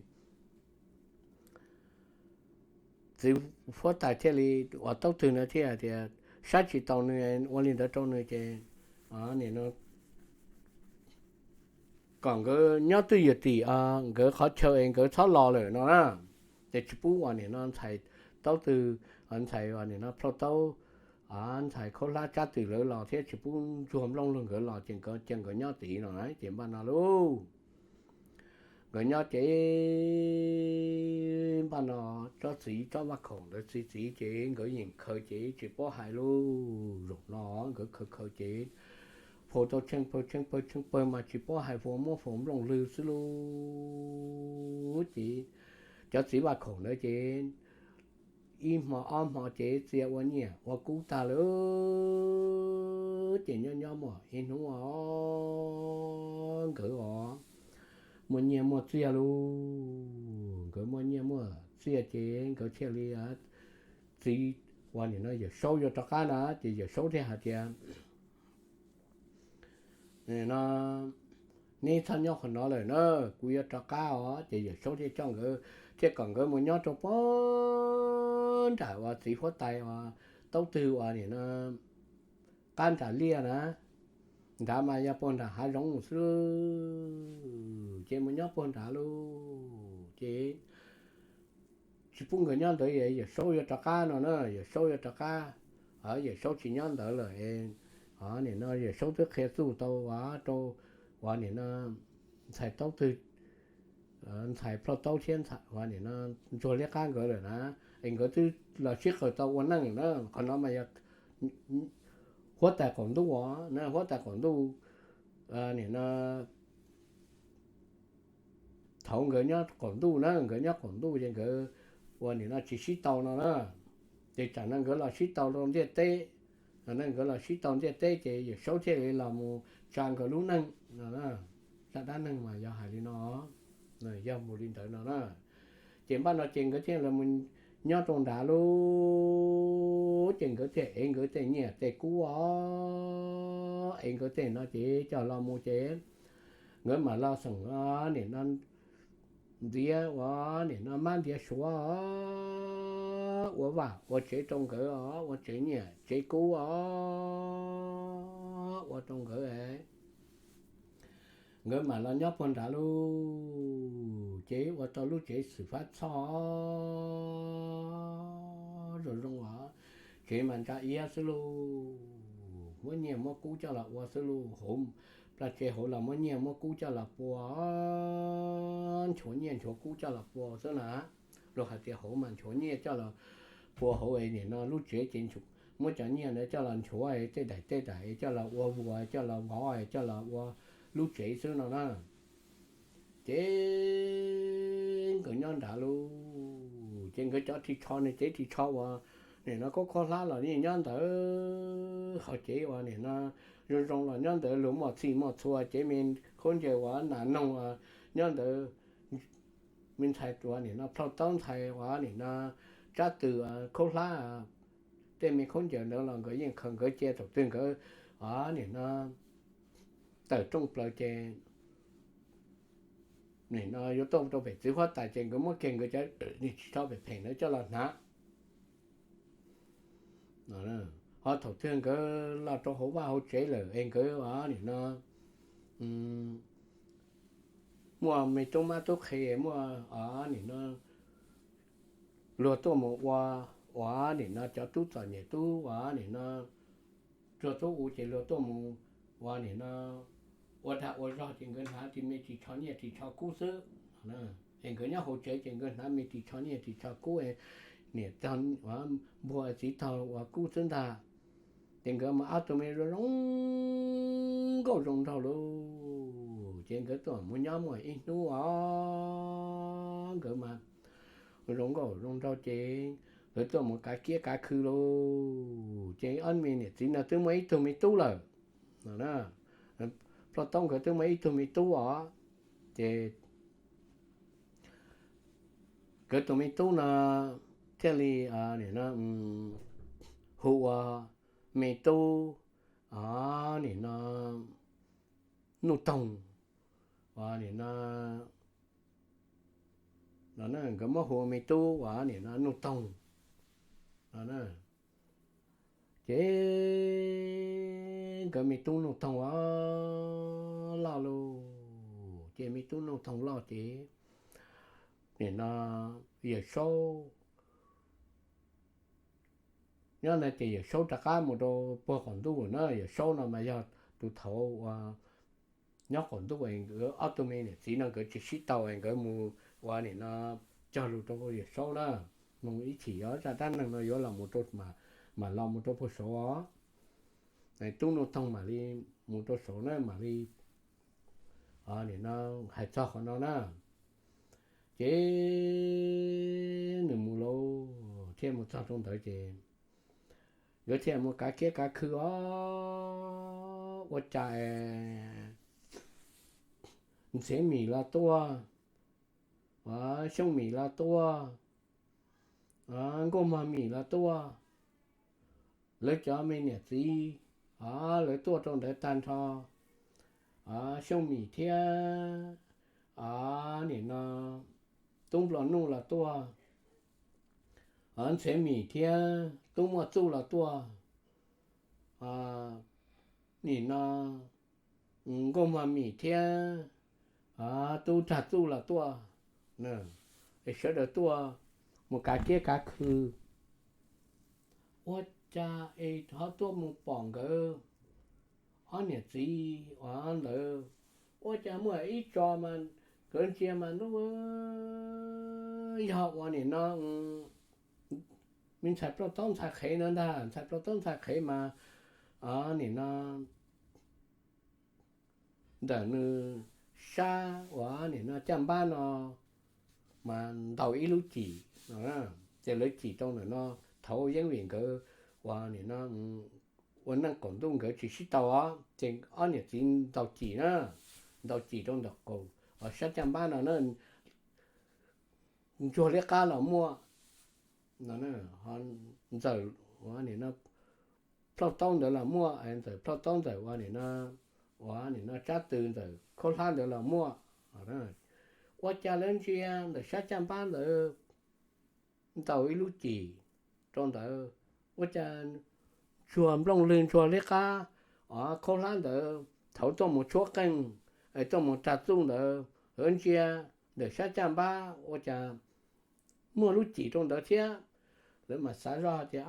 txiv huab tais thiaj li, uas Taub Twg no thiaj tias saib tsis taus nws, ua li ntawd rau nws ces nim no kom nkawd nyob twj ywm tim nkawd qhov chaw es nkawd txhob los lawm no na. Ces tsis pub uas nim no ntxhais Taub Twg, ntxhais uas nim no Plhauj Taub, ntxhais Khaub Hlab Tsab Twm lawv los thiab tsis pub ntsuag Nplooj Lug nkawd los ces nkawd cia nkawd nyob tid no na. Ces npaj no lauj, nkawd nyob ces npaj no tsob txiv, tsob vaj khaum ntawd txi txiv ces nkawd yeem khaws ces tsis paub hais lauj. Zaum no nkawd khaws khaws ces faus tau tsheej pawg tsheej pawg tsheej pawg mas tsis paub hais, faus muab faus Nplooj Lug xwb lauj. Ces cov txiv vaj khaum ntawd ces ib hmo ob hmo ces txia ua nyiaj ua kub tag lawm. Ces nyob nyob muaj ib hnub os, nkawd os muaj nyiaj muaj txiaj lauj. Nkawd muaj nyiaj muaj txiaj ces nkawd thiaj li, txiv uas nim no Yawm Saub yuav rov qab na, ces Yawm Saub thiaj hais tias no, neb txhob nyob qhov no lawm na, kuv yuav rov qab os. Ces Yawm Saub thiaj coj nkawd, thiaj kom nkawd mus nyob rau puag nram uas txiv huab tais uas Taub Twg uas nim no qab nram liaj na, nrad mas yog puag nram hav zoov xwb. Ces mus nyob puag nrad lauj, ces tsis pub nkawd nyob ntawd, Yawm Saub yuav rov qab no na, Yawm Saub yuav rov qab, Yawm Saub tsis nyob ntawd lawm. Nim no Yawm Saub twb qhia txuj tau uas rau uas nim no ntxhais Taub Twg, ntxhais Plhauj Taub thiab nim no Ntsuag Liab Qab nkawd lawm na, es nkawd twb los sib qawm tau ua neej na. Qhov no mas yog huab tais qaum ntuj os, huab tais qaum ntuj, nim no thaum nkawd nyob qaum ntuj na, nkawd nyob qaum ntuj ces nkawd uas nim no tsis sib tau no na, ces tsam no nkawd los sib tau rau ntiaj teb, nkawd los sib tau ntiaj teb ces Yawm Saub thiaj li los mus tsa nkawd lub neej no. Zaj dab neeg mas yog hais li no, yog mus li ntawd no na. Ces npaj no ces nkawd thiaj los nyob rau nrad lauj, ces nkawd thiaj ev nkawd tej nyiaj tej kub os, ev nkawd tej no ces coj los mus ces nkawd mam los xeem nim no ntiav uas nim no mab ntiav suav, ua vaj ua tsev rau nkawd os, ua tsev nyiaj tsev kub os, ua rau nkawd, nkawd mam los nyob puag nrad lauj. Ces ua tau lub tsev xwm fab txhoj zoo zoo os, tsev mas ntsa iab xwb lauj, muab nyiaj muab kub coj los ua xwb lauj, hauv plaj tsev hauv los muab nyiaj muab kub coj los pua, nchuav nyiaj nchuav kub coj los pua xwb na. Luag hais tias hauv mas nchuav nyiaj coj los pua hauv es nim no lub tsev ces muab cov nyiaj ntawd coj los nchuav tej daim tej daim coj los ua vuas, coj los vov, coj los ua lub tsev xwb no na. Ces nkawd nyob nrad lauj, ces nkawd cov ris tsho, nws cev ris tsho uas nim no khaub khaub hlab los yeej nyob ntawd, ho cev uas nim no zoo zoo los nyob ntawd, luag muaj txhij muaj txhua, cev me khaub ncaws uas nas noog nyob ntawd, me ntxhais uas nim no Plhauj Taub, ntxhais uas nim no Tsab Twm, khaub hlab, tej me khaub ncaws ntawd los nkawd yeej khaws, nkawd cia thaum twg nkawd nim no tawm rooj plaws ces nim no yuav tuaj rau pem txiv huab tais ces nkawd muab kiag nkawd cov ris tsho phem phem ntawd coj los hnav. Ho thaum twg nkawd los rau hauv vaj hauv tsev lawm es nkawd nim no muaj me tub mab tub qhe, muaj nim no luag tuaj mus ua, uas nim no cov tub txom nyem tub uas nim no tsuag tub u ces luag tuaj mus uas nim no ua dag ua zog ces nkawd hnav ris me ris tsho nyiaj ris tsho kub xwb. Es nkawd nyob hauv tsev ces nkawd hnav me ris tsho nyiaj ris tsho kub, niam npua txiv taug uas kub xwb ntag. Ces nkawd mas ob tug me zoo zoo nkauj zoo nraug lauj, ces nkawd tuaj mus nyob muaj ib hnub os, nkawd mas zoo nkauj zoo nraug ces nkawd tuaj mus kav kiab kav khw lauj. Ces ob me niam txiv no twb muaj ib tug me tub lawm no. Ploj Taub nkawd twb muaj ib tug me tub os. Ces nkawd tus me tub no thiaj li hu ua me tub, nim no Nuj Toog, nim no, no nkawd muab hu ua me tub uas nim no Nuj Toog no. Ces nkawd me tub Nuj Toog os loj lauj. Ces me tub Nuj Toog loj ces nim no Yawm Saub nyob ntawd ces Yawm Saub rov qab mus rau puag qaum ntuj na. Yawm Saub no mas yog tus thaud uas nyob qaum ntuj es nkawd ob tug me niam txiv no nkawd tsis sib tau es nkawd mus ua nim no cog lus rau Yawm Saub na, mus ib chim os zaj dab neeg no yuav los mus rau, mam los mus rau puag saud os. Tub Nuj Toog mam li mus rau saud na mam li nim no hais txog qhov no na. Ces nws mus lauj, thiaj mus txog rau ntawd ces nkawd thiaj mus kav kiab kav khw os. Ua cas Ntxhiav Mim los tuaj, Xyooj Mim los tuaj, Nkauj Mog Mim los tuaj, lawv cov me niam txiv, lawv tuaj rau ntawd tag nrho. Xyooj Mim thiab nim no Tub Nplua Nuj los tuaj, Ntxhiav Mim thiab Tub Muaj Txuj los tuaj, nim no Nkauj Mog Mim thiab Tub Rag Txuj los tuaj, sawv daws tuaj mus kav kiab kav khw. Ua cas es ho tuaj mus pom nkawd ob niam txiv uas ntawd, ua cas muaj ib tso mas nkawd ntsia mas ntuj, yog ua nim no me ntxhais Ploj Taub ntxhais qhev no ntag. Ntxhais Ploj Taub ntxhais qhev mas nim no ntawm nws sab uas nim no caj npab no mas ntaus ib lub cim no, ces lawv cim rau ntawm no. Thaud yeej vim nkawd uas nim no ua neej qaum ntuj nkawd tsis sib tau os, ces ob niam txiv ntaus cim na, ntaus cim rau ntawm qaum uas sab caj npab no na. Ntsuag Liab Qab los muaj, Ntxawm, nim no Ploj Taub ntawd los muaj, Ntxawm Ploj Taub ntxawm uas nim no, uas nim no Tsab Tw ntxawm Khaub Hlab ntawd los muaj. Ua cas lawv ntsia ntawm sab caj npab ntawd ntaus ib lub cim rau ntawd, ua cas Ntsuag Nplooj Lwg Ntsuag Liab Qab, o, Khaub Hlab ntawd thaud tuaj mus tshuab qeej, tuaj mus rag txuj ntawd, lawv ntsia ntawm sab caj npab ua cas muaj lub cim rau ntawd thiab. Lawv mam xav zoj hais tias,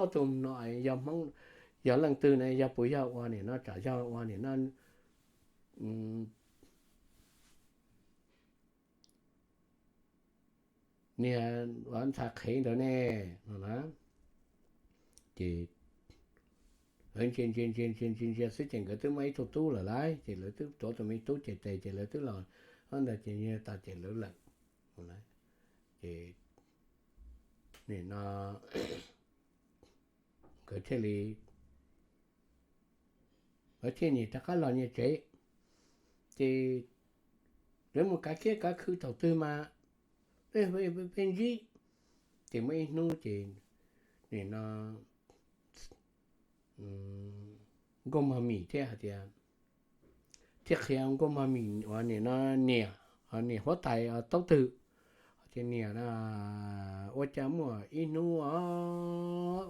ob tug no yog Hmoob, yog leej twg ne, yog puas yog ua nim no tsam yog ua nim no niag ntxhais qhev ntawd ne no na. Ces ntsia ntsia ntsia ntsia ntsia ntsia xwb ces nkawd twb muaj ib tug tub lawm lauj, ces lawv twb tuav tus me tub ces tes ces lawv twb los ntawd ces nyiag tas ces lawv lawm. Ces nim no nkawd thiaj li, nkawd thiaj nim rov qab los nyias tsev. Ces lawv mus kav kiab kav khw thaum twg mas peb ntsib, ces muaj ib hnub ces nim no Nkauj Mog Mim thiaj hais tias, thiaj qhia Nkauj Mog Mim uas nim no niam, niam huab tais Taub Twg, tias niam, ua cas muaj ib hnub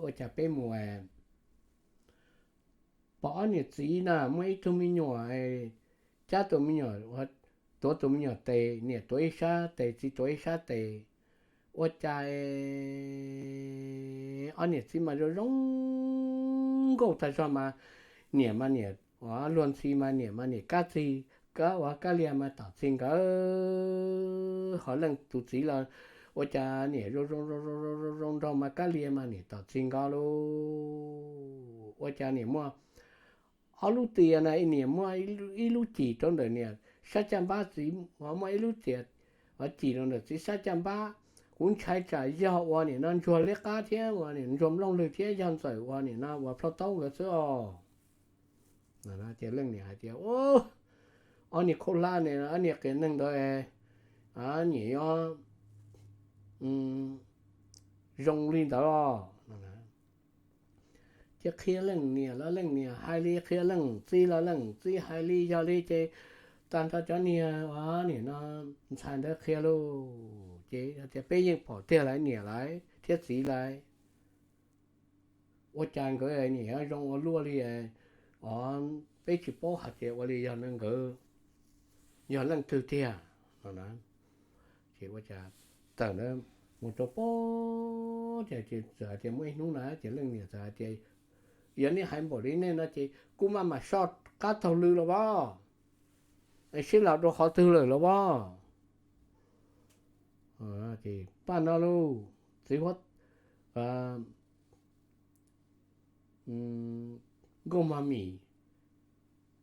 ua cas peb mus pom ob niam txiv na muaj ib tug me nyuam, cab tus me nyuam, tuav tus me nyuam tes, niam tuav ib sab tes txiv tuav ib sab tes. Ua cas ob niam txiv mas zoo zoo nkauj tag zog mas, niam mas niam luag ntxhi mas niam mas niam kab txig, kab ua kab liag mas tom txig nkawd, ho leej tus txiv los ua cas niam zoo zoo zoo zoo nraug mas kab liag mas niam tom txig nkawd lauj. Ua cas niam muaj ob lub tias na, niam muaj ib lub cim rau ntawm niam sab caj npab, txiv muaj ib lub tias cim rau ntawm txiv sab caj npab. Kuv ntshai tsam yog uas nim no ntsuag liab qab thiab uas nim ntsuag nplooj lwg thiab yog ntxawm uas nim no uas plhaub taub nkawd xwb os. Ces leej niam hais tias, Ob niag khaub hlab ne, ob niag qias neeg ntawd, nyiam yuav zoo li ntawd os. Ces qhia leej niam los leej niam hais li, qhia leej txiv los leej txiv hais li, yog li ces tag nrho cov niag uas nim no ntxhais ntawd qhia lauj, ces tias peb yeej pom tiag lawm niam lawv thiab txiv lawv, ua cas nkawd nim zoo ua luaj li os, peb tsis paub hais tias ua li yog nkawd yog leej twg tiag no na. Ces ua cas tawm ntawd mus rau pem, ces txawm hais tias muaj ib hnub na ces leej niam txawm hais tias, Yog nej hais npaum li nej no ces kuv maj mam soj qab taug lw los as, sib laus rau qhov twg lawm los as. Ces paj no lauj, txiv huab, Nkauj Mog Mim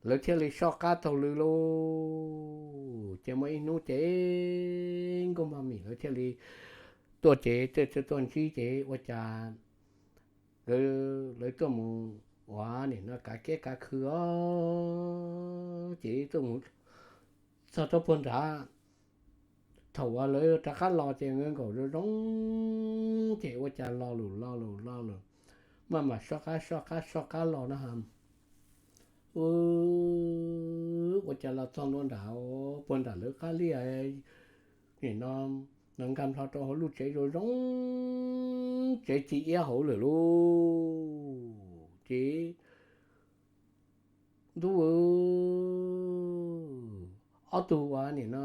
lawv thiaj li soj qab taug lw lauj. Ces muaj ib hnub ces Nkauj Mog Mim lawv thiaj li tuaj ces tuaj ntsib ces ua cas lawv tuaj mus uas nim no kav kiab kav khw os, ces tuaj mus txog rau puag nrad. Thaum uas lawv rov qab los ces nkawd nkaum zoo zoo, ces ua cas lo lus lo lus lo lus, maj mam soj qab soj qab soj qab los na. Ua cas los txog ntua nram puag nram lawv qab liaj, nim no nkag nplho rau hauv lub tsev zoo zoo, tsev ci iab hauv lawm lauj. Ces ntuj, ob tug uas nim no,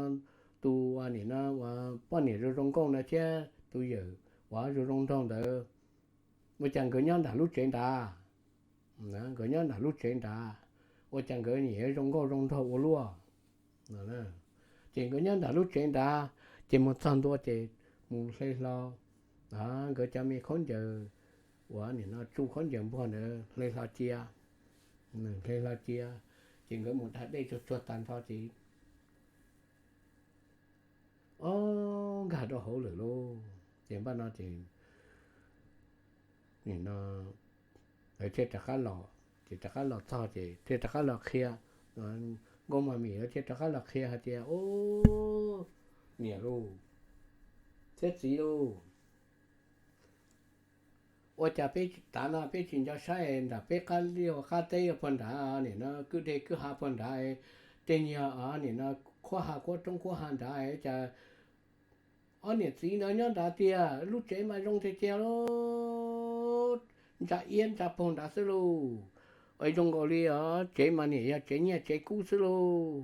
tus uas nim no uas poj niam zoo zoo nkauj na thiab tus yawm uas zoo zoo nraug ntawd, ua cas nkawd nyob nram lub tsev nrad? Nkawd nyob nram lub tsev nrad, ua cas nkawd nim zoo nkauj zoo nraug ua luaj? Ces nkawd nyob nram lub tsev nrad, ces mus txog ntua ces mus hle hlo nkawd cov me khaub ncaws uas nim no tsuj khaub ncaws npuag ntawd hle hlo cia. Hle hlo cia, ces nkawd mus da dej tsuag tsuag tag nrho ces ob nkag rau hauv lawm lauj. Ces npaj no ces nim no lawv thiaj rov qab los, ces rov qab los txog ces thiaj rov qab los qhia, Nkauj Mog Mim lawv thiaj rov qab los qhia hais tias, Ub, niam lauj, thiab txiv lauj, ua cas peb tav no peb tsis nco saib nram peb qab liaj qab teb puag nrad, nim no kwj deg kwj ha puag nrad, tej niag nim no qhuab ha qhuab roob qhuab ha nrad, cas ob niam txiv ntawd nyob nrad tiag, lub tsev mas zoo tiag tiag lauj, ntsa iab ntsa paug nrad xwb lauj. Zoo nkaus li os, tsev mas nim yog tsev nyiaj tsev kub xwb lauj.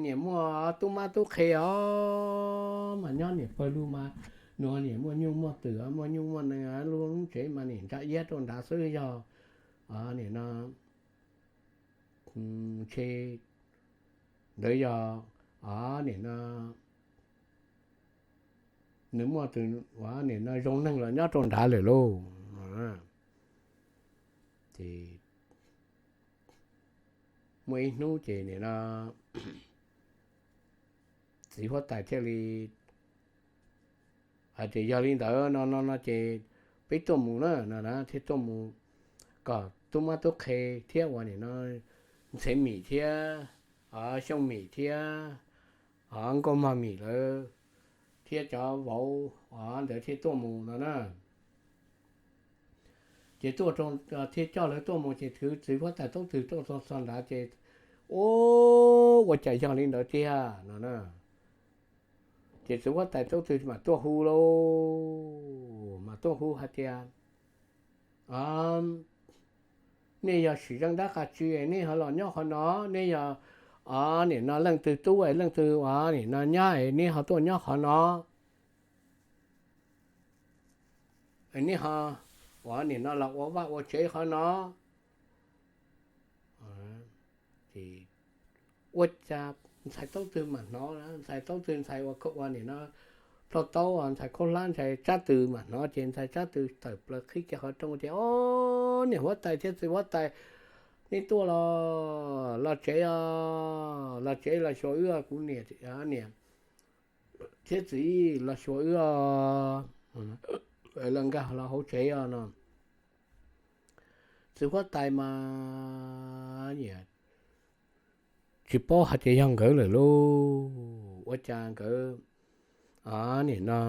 Nim muaj tub mab tub qhe os, mas nyob nim pawg lug mas nws nim muaj nyuj muaj twm, muaj nyuj muaj nees, lub tsev mas nim ntsa iab rau nrad xwb, yog nim no ntshe ntawd yog nim no nws muaj tus nim no zoo neeg los nyob rau nrad lawm lauj. Ces muaj ib hnub ces nim no txiv huab tais thiaj li hais tias, Yog li ntawd no no no ces peb tuaj mus na, no na, thiaj tuaj mus kom tub mab tub qhe thiab uas nim no Ntxheev Mim thiab Xyooj Mim thiab Nkauj Mog Mim lawv thiab cov vauv ntawd thiaj tuaj mus no na. Ces tuaj, thiaj coj lawv tuaj mus ces txiv huab tais Taub Twg tuaj txog nrad ces, Ub, ua cas yog li ntawd tiag no na. Ces txiv huab tais Taub Twg mam tuaj hu lauj, mam tuaj hu hais tias, Nej yog sim zeej dab qas tsw nej ho los nyob qhov no, nej yog nim no leej twg tub leej twg nim no nyab es nej ho tuaj nyob qhov no. Nej ho ua nim no los ua vaj ua tsev qhov no. Ces ua cas ntxhais Taub Twg mam hnov, ntxhais Taub Twg ntxhais ua nim no plhaub taub, ntxhais khaub hlab ntxhais Tsab Twg mam hnov ces ntxhais Tsab Twg tawm plaws qhib kiag qhov rooj tias, Ob niam huab tais thiab txiv huab tais, nej tuaj los, los tsev os, los tsev los xyuas wb, kuv niam, niam thiab txiv los xyuas wb os, los nkag los hauv tsev os no. Txiv huab tais mas tsis paub hais tias yog nkawd lawm lauj, ua cas nkawd nim no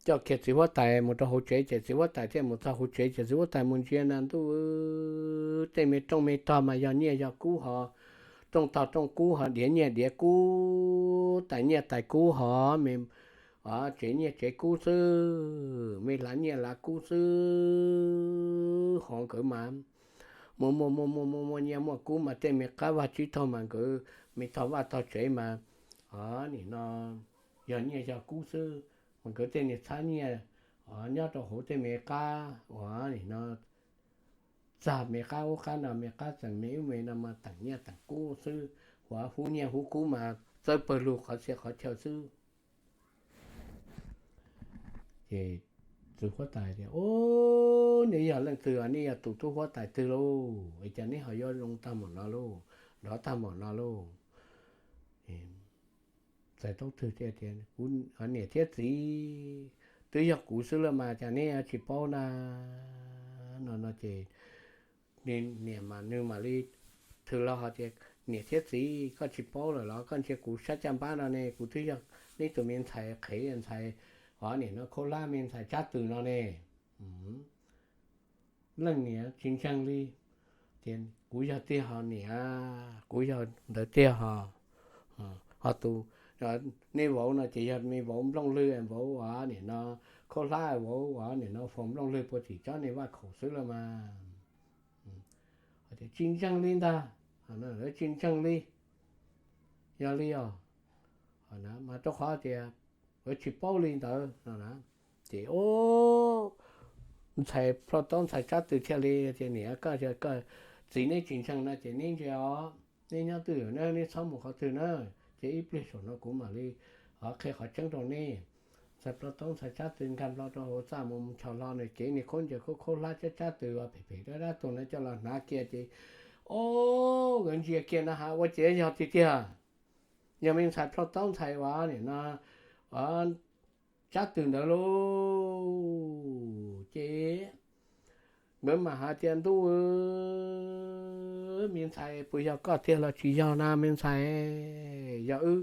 coj kiag txiv huab tais mus rau hauv tsev, ces txiv huab tais thiaj mus txog hauv tsev, ces txiv huab tais mus ntsia na, ntuj, tej me rooj me tog mas yog nyiaj yog kub hos, rooj tog rooj kub hos, diav nyiaj diav kub, tais nyiaj tais kub hos, me tsev nyiaj tsev kub xwb, me hlav nyiaj hlav kub xwb hos. Nkawd mas muaj muaj muaj muaj muaj muaj nyiaj muaj kub mas tej me qab vaj tsib taug mas nkawd me tog vaj tog tsev mas nim no yog nyiaj yog kub xwb, mas nkawd tej niag txhab nyiaj nyob rau hauv tej me qab uas nim no txag me qab ub qab no, me qab txeem me ub me no mas teem nyiaj teem kub xwb, uas hub nyiaj hub kub mas txawb pawg lug qhov txhia qhov chaw xwb. Ces txiv huab tais tias, Ub, neb yog leej twg? Nej yog tus tub huab tais twg lauj? Es cas neb ho yuav zoo tag npaum no lauj, nrov tag npaum no lauj? Txais taub twg tias, Kuv niam thiab txiv twb yog kuv xwb los mas cas neb tsis paub na? No no ces niam mas nws mam li thwm los hais tias, Niam thiab txiv, koj tsis paub lawm los? Koj ntsia kuv sab caj npab no ne, kuv twb yog neb tus me ntxhais qhev, ntxhais, o, nim no khaub hlab me ntxhais Tsab Tws no ne. Leej niam tsis ntseeg li, tias, Kuv yog tiag hos niam, kuv yog ntawd tiag hos. Ho tus nej vauv no ces yog me vauv Nplooj Lwg, vauv, o, nim no khaub hlab, vauv, o, nim no Foom Nplooj Lwg puag tim tsob niag vaj khaum xwb los mas. Tsis ntseeg li ntag, tsis ntseeg li. Yog li os, mas rau qhov tias lawv tsis paub li ntawd no. Ces ntxhais plho taub ntxhais Tsab Tws thiaj li tias, Niam, koj, txiv neb tsis ntseeg no ces neb ntsia os, neb nyob twj ywm na, neb txhob mus qhov twg na, ces ib pliag saum no kuv mam li qhia qhov tseeb rau neb. Ntxhais plho taub ntxhais Tsab Tws nkag nplo rau hauv txaj mus, mus nchos hlo nws cev niag khaub ncaws khaub khaub hlab Tsab, Tsab Tws uas phem phem dab dab tuag ntawd coj los hnav kiag ces, o, nkawd ntsia kiag na has ua cas yog tiag tiag, yog me ntxhais plho taub ntxhais uas nim no Tsab Tws ntawd lauj. Ces nkawd mam hais tias, Ntuj, me ntxhais, puas yog koj tiag los tsis yog na me ntxhais? Yog wb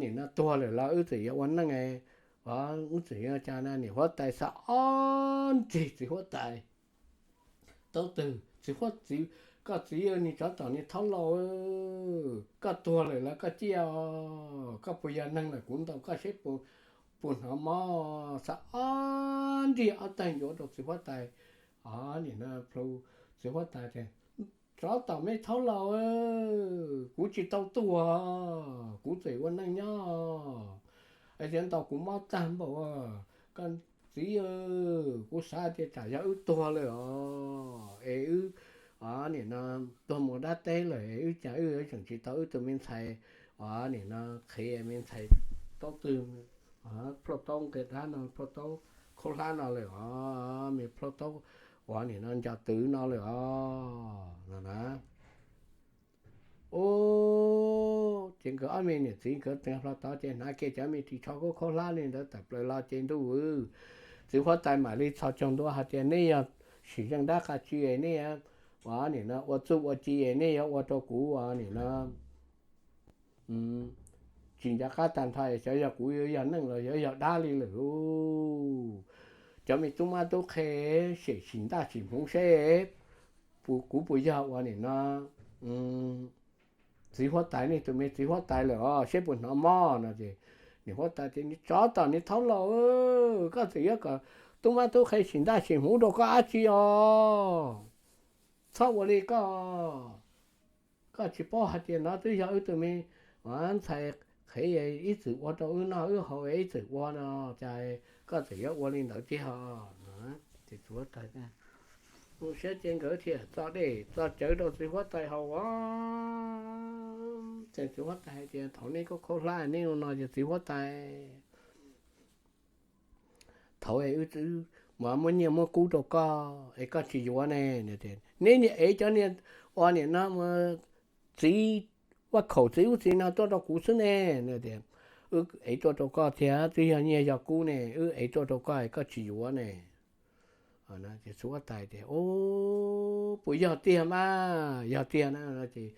nim no tuag lawm los wb txawm yuav ua neej, wb txawm yuav cas na? Niam huab tais xav ob nrig txiv huab tais taub twg, Txiv huab tais, koj txiv, niag tsov tom niag thaub laus, koj tuag lawm los koj ciaj os, koj puas yog neeg lawm kuv ntaus koj seb puas hnov mob. Xav ob nrig ob tag ncuav rau txiv huab tais, nim no plhu txiv huab tais tias, Tsov tom me thaub laus, kuv tsis tau tuag, kuv tseem ua neej nyob, es ntaus kuv mob tag npaum. Koj txiv, kuv xav tias tsam yog wb tuag lawm os, es wb nim no tuag mus dab teb lawm, es wb cas wb tseem tsis tau wb tus me ntxhais, nim no qhev me ntxhais taub twg, plho taub nqi dab no, plho taub khaub hlab no lawm os, me plho taub uas nim no nco twv no lawm os no na. Ub, ces nkawd ob me niam txiv nkawd txeev hlo tod ces hnav kiag cov me ris tsho khaub khaub hlab li ntawd tawm plaws los ces ntuj, txiv huab tais mam li txhos caug ntua hais tias, Neb yog sim zeej dab qab tsi es nej ua nim no ua txuj ua ci es nej yuav ua rau kuv ua nim no tsis nco qab tag nrho, xyov yog kuv yuav yog neeg los yuav yog dab li lawm lauj. Cov me tub mab tub qhe, sem sim ntaj sim hmuv seb kuv puas yog ua nim no txiv huab tais, nej tus me txiv huab tais lawm os, seb puas hnov mob no ces niam huab tais tias, Tsov tom niag thaub laus, koj txawm yuav kom tub mab tub qhe sim ntaj sim hmuv rau koj dab tsi os? Txhob ua li koj, koj tsis paub hais tias no twb yog wb tus me ntxhais qhev, ib txwm ua rau wb noj wb haus, ib txwm ua no, cas koj txawm yuav ua li ntawd tiag os? Ces txiv huab tais mus saib ces nkawd thiaj txo dej txo cawv rau txiv huab tais haus os. Ces txiv huab tais hais tias, Thaum nej khaub khaub hlab nej no ces txiv huab tais, thaum wb txwv muab nyiaj muab kub rau koj es koj tsis yuav ne? Neb niag ev cov niag ua niam no txiv vaj khaum txiv ub txiv no tuaj rau kuv xwb ne. Wb ev tuaj rau koj thiab, twb yog nyiaj yog kub ne, wb ev tuaj rau koj es koj tsis yuav ne. Txiv huab tais tias, Puas yog tiag mas? Yog tiag na no ces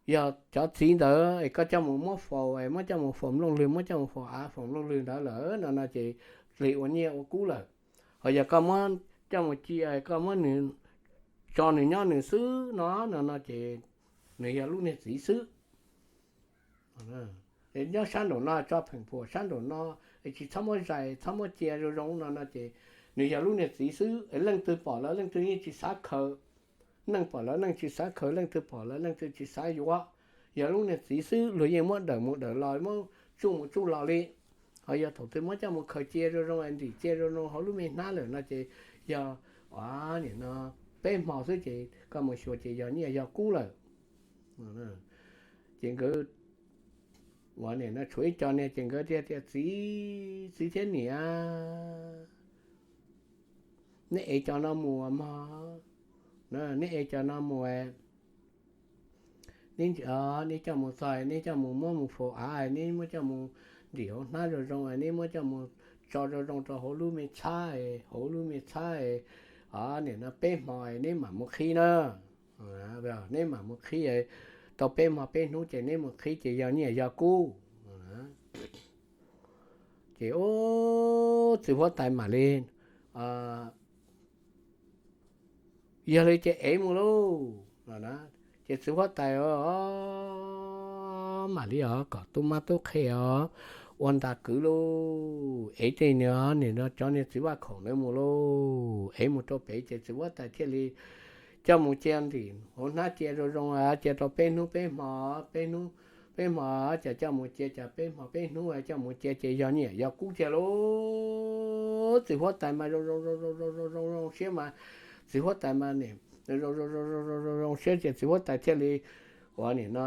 yog cov txiv ntawd es koj coj mus muab faus es muab coj mus faus nplooj lwg, muab coj mus faus av faus nplooj lwg ntawd lawm no no ces lig ua nyiaj ua kub lawm. Ho yog koj muab coj mus cia, koj muab nws tso nws nyob nws xwb no no no ces nws yog lub niag txiv xwb. Nyob sab nraum no tso pheem phuam sab nraum no, tsis txhob muab zais txhob muab cia zoo zoo no no ces nws yog lub niag txiv xwb. Leej twg pom lawv leej twg yeej tsis xav khaws, neej pom lawv neej tsis xav khaws, leej twg pom lawv leej twg tsis xav yuav. Yog lub niag txiv xwb luag yeej muab dawm mus dawm los, muab tsuj mus tsuj los li. Ho yog thaum twg muab coj mus khaws cia zoo zoo, ntim cia zoo zoo hauv lub me hnab lawm no ces yog nim no peb hmo xwb ces koj mus xyuas ces yog nyiaj yog kub lawm. Ces nkawd ua nim no tshuav ib co niag ces nkawd thiaj tias, Txiv, txiv thiab niam, neb ev cov no mus mog, neb ev cov no mus, neb coj mus txog neb coj mus muab mus faus av, neb muab coj mus ntim hauv hnab zoo zoo, neb muab coj mus tso zoo zoo rau hauv lub me txhab, hauv lub me txhab, nim no peb hmo neb mam mus qhib na. Neb mam mus qhib, tau peb hmo peb hnub ces neb mus qhib ces yog nyiaj yog kub. Ces ub, txiv huab tais mam li, Yog li ces ev mus lauj. Ces txiv huab tais mam li os kom tub mab tub qhe os ua nta kwv lauj, ev tej niag nim no cov niag txiv vaj khaum ntawd mus lauj. Ev mus rau pem ces txiv huab tais thiaj li coj mus cia ntim hauv hnab cia zoo zoo, cia rau peb hnub peb hmo, peb hnub peb hmo, cas coj mus cia, cas peb hmo peb hnub coj mus cia ces yog nyiaj yog kub tiag lauj. Txiv huab tais mas zoo zoo zoo zoo zoo zoo siab mas, txiv huab tais mas nim zoo zoo zoo zoo zoo siab ces txiv huab tais thiaj li ua nim no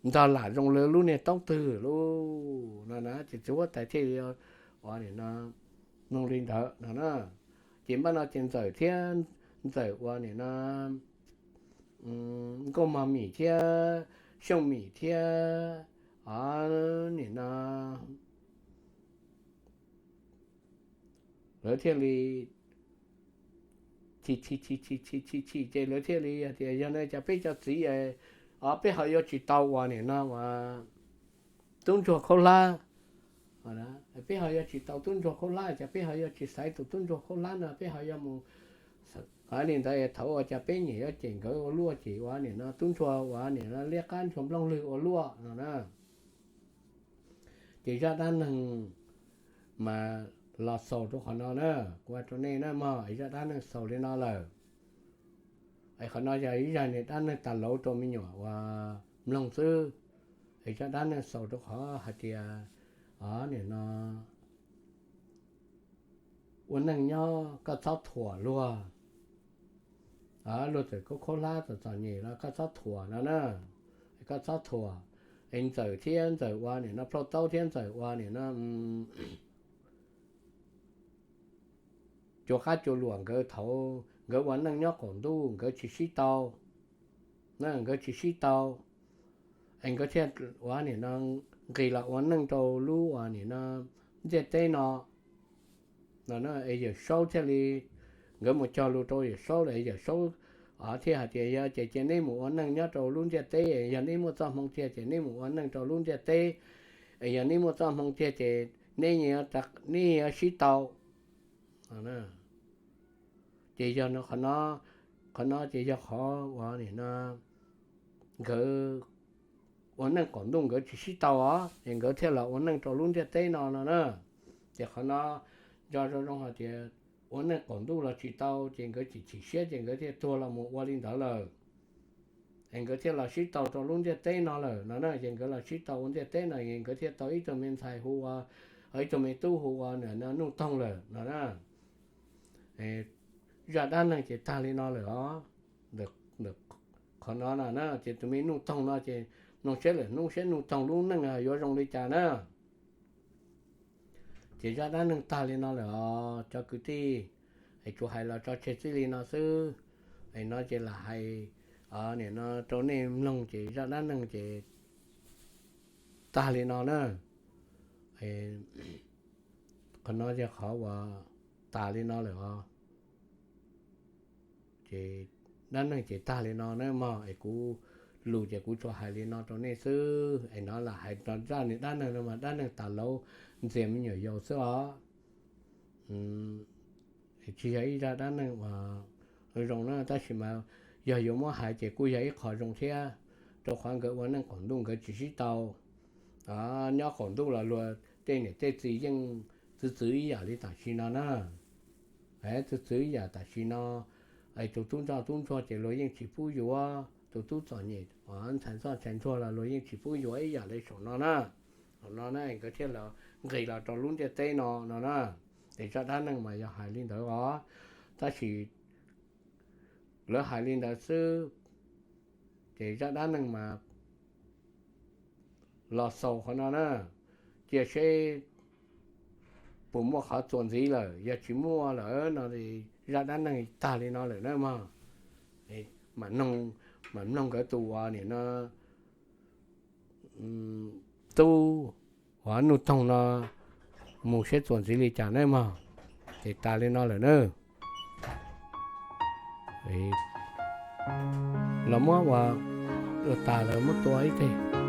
ntog lam zoo li lub niag taub twg lauj no na. Ces txiv huab tais thiaj li ua nim no mloog li ntawd no na. Ces npaj no ces Ntxawm thiab, Ntxawm ua nim no Nkauj Mog Mim thiab Xyooj Mim thiab, o, nim no lawv thiaj li chim chim chim chim chim chim chim ces lawv thiaj li tias, Yog no cas peb cov txiv, o, peb ho yuav tsis tau ua nim no ua tub ntsuag khaub hlab, peb ho yuav tsis tau tub ntsuag khaub hlab, cas peb ho yuav tsis xaiv tus tub ntsuag khaub hlab no, peb ho yuav mus li ntawd. Thaum ua cas peb nyiam yuav cem nkawd ua luaj ces ua nim no tub ntsuag ua nim no liab qab ntsuag nplooj lwg ua luaj no na. Ces zaj dab neeg mas los xaus rau qhov no na, kuv hais rau nej na mog, zaj dab neeg xaus li no lawm. Es qhov no yog ib zaj niag dab neeg tas lauv rau me nyuam uas mloog xwb. Es zaj dab neeg xaus rau qhov hais tias, o, nim no ua neej nyob koj txhob thuam luag. Luag txawm khaub khaub hlab txom txom nyem los koj txhob thuam no na. Koj txhob thuam. Es Ntxawm thiab Ntxawm ua nim no Plhauj Taub thiab Ntxawm ua nim no Cua Qab Cua Luam nkawd thaum nkawd ua neej nyob qaum ntuj nkawd tsis sib tau, nkawd tsis sib tau, es nkawd thiaj ua nim no nqis los ua neej rau lub uas nim no ntiaj teb no. Es Yawm Saub thiaj li, nkawd mus cog lus rau Yawm Saub lawm, Yawm Saub thiaj hais tias, Yog ces cia neb mus ua neej nyob rau lub ntiaj teb, yog neb muaj txoj hmoo tiag ces neb mus ua neej rau lub ntiaj teb, es yog neb muaj txoj hmoo tiag ces neb, neb yuav sib tau. Ces yog qhov no, qhov no ces yog qhov uas nim no nkawd ua neej qaum ntuj nkawd tsis sib tau os, es nkawd thiaj los ua neej rau lub ntiaj teb no no na. Ces qhov no nco zoo zoo hais tias ua neej qaum ntuj los tsis tau, ces nkawd chim chim siab ces nkawd thiaj tuag los mus ua li ntawd lawm. Es nkawd thiaj los sib tau rau lub ntiaj teb no lawm no na. Ces nkawd los sib tau ua ntiaj teb no es nkawd thiaj tau ib tug me ntxhais hu ua, ib tug me tub hu ua Nuj Toog lawm no na. Zaj dab neeg ces tag li no lawm os. Qhov no na, ces tus me Nuj Toog no ces mloog saib lwm hnub saib Nuj Toog lub neej yuav zoo li cas na. Ces zaj dab neeg tag li no lawm os cov kwv tij. Es tsuas hais los tso tseg txij li no xwb. Es no ces lam hais nim no rau nej mloog ces zaj dab neeg ces tag li no na. Qhov no yog qhov uas tas li no lawm os. Ces dab neeg ces tag li no na mog, es kuv lus ces kuv tsuas hais li no rau nej xwb. Es no lam hais rau zaj dab neeg no mas dab neeg tas laub ntxias me nyuam yaus xwb os. Tsis yog ib zaj dab neeg uas zoo na, tab sis mas yog yuav muab hais ces kuj yog ib qho zoo thiab, rau qhov nkawd ua neej qaum ntuj nkawd tsis sib tau. Nyob qaum ntuj los luag tej niam tej txiv yeej txwv txwv ib yam li tam sim no na. Txwv txwv ib yam tam sim no, tus tub ntsoj tub ntsuag ces luag yeej tsis pub yuav, tus tub txom nyem ntxhais ntsoj ntxhais ntsuag los luag yeej tsis pub yuav ib yam li saum no na. Saum no na nkawd thiaj los nqis los rau lub ntiaj teb no no na. Ces zaj dab neeg mas yog hais li ntawd os, tab sis lawv hais li ntawd xwb. Ces zaj dab neeg mas los xaus qhov no na, cia seb puas muaj qhov txuas ntxiv lawm, yog tsis muaj lawm no zaj dab neeg tag li no lawm na mog. Mam mloog nkawd tus uas nim no tub uas Nuj Toog no mus seb txuas ntxiv li cas na mog. Ces tas li no lawm na. Los muab ua tas lawm muab tua ib teg.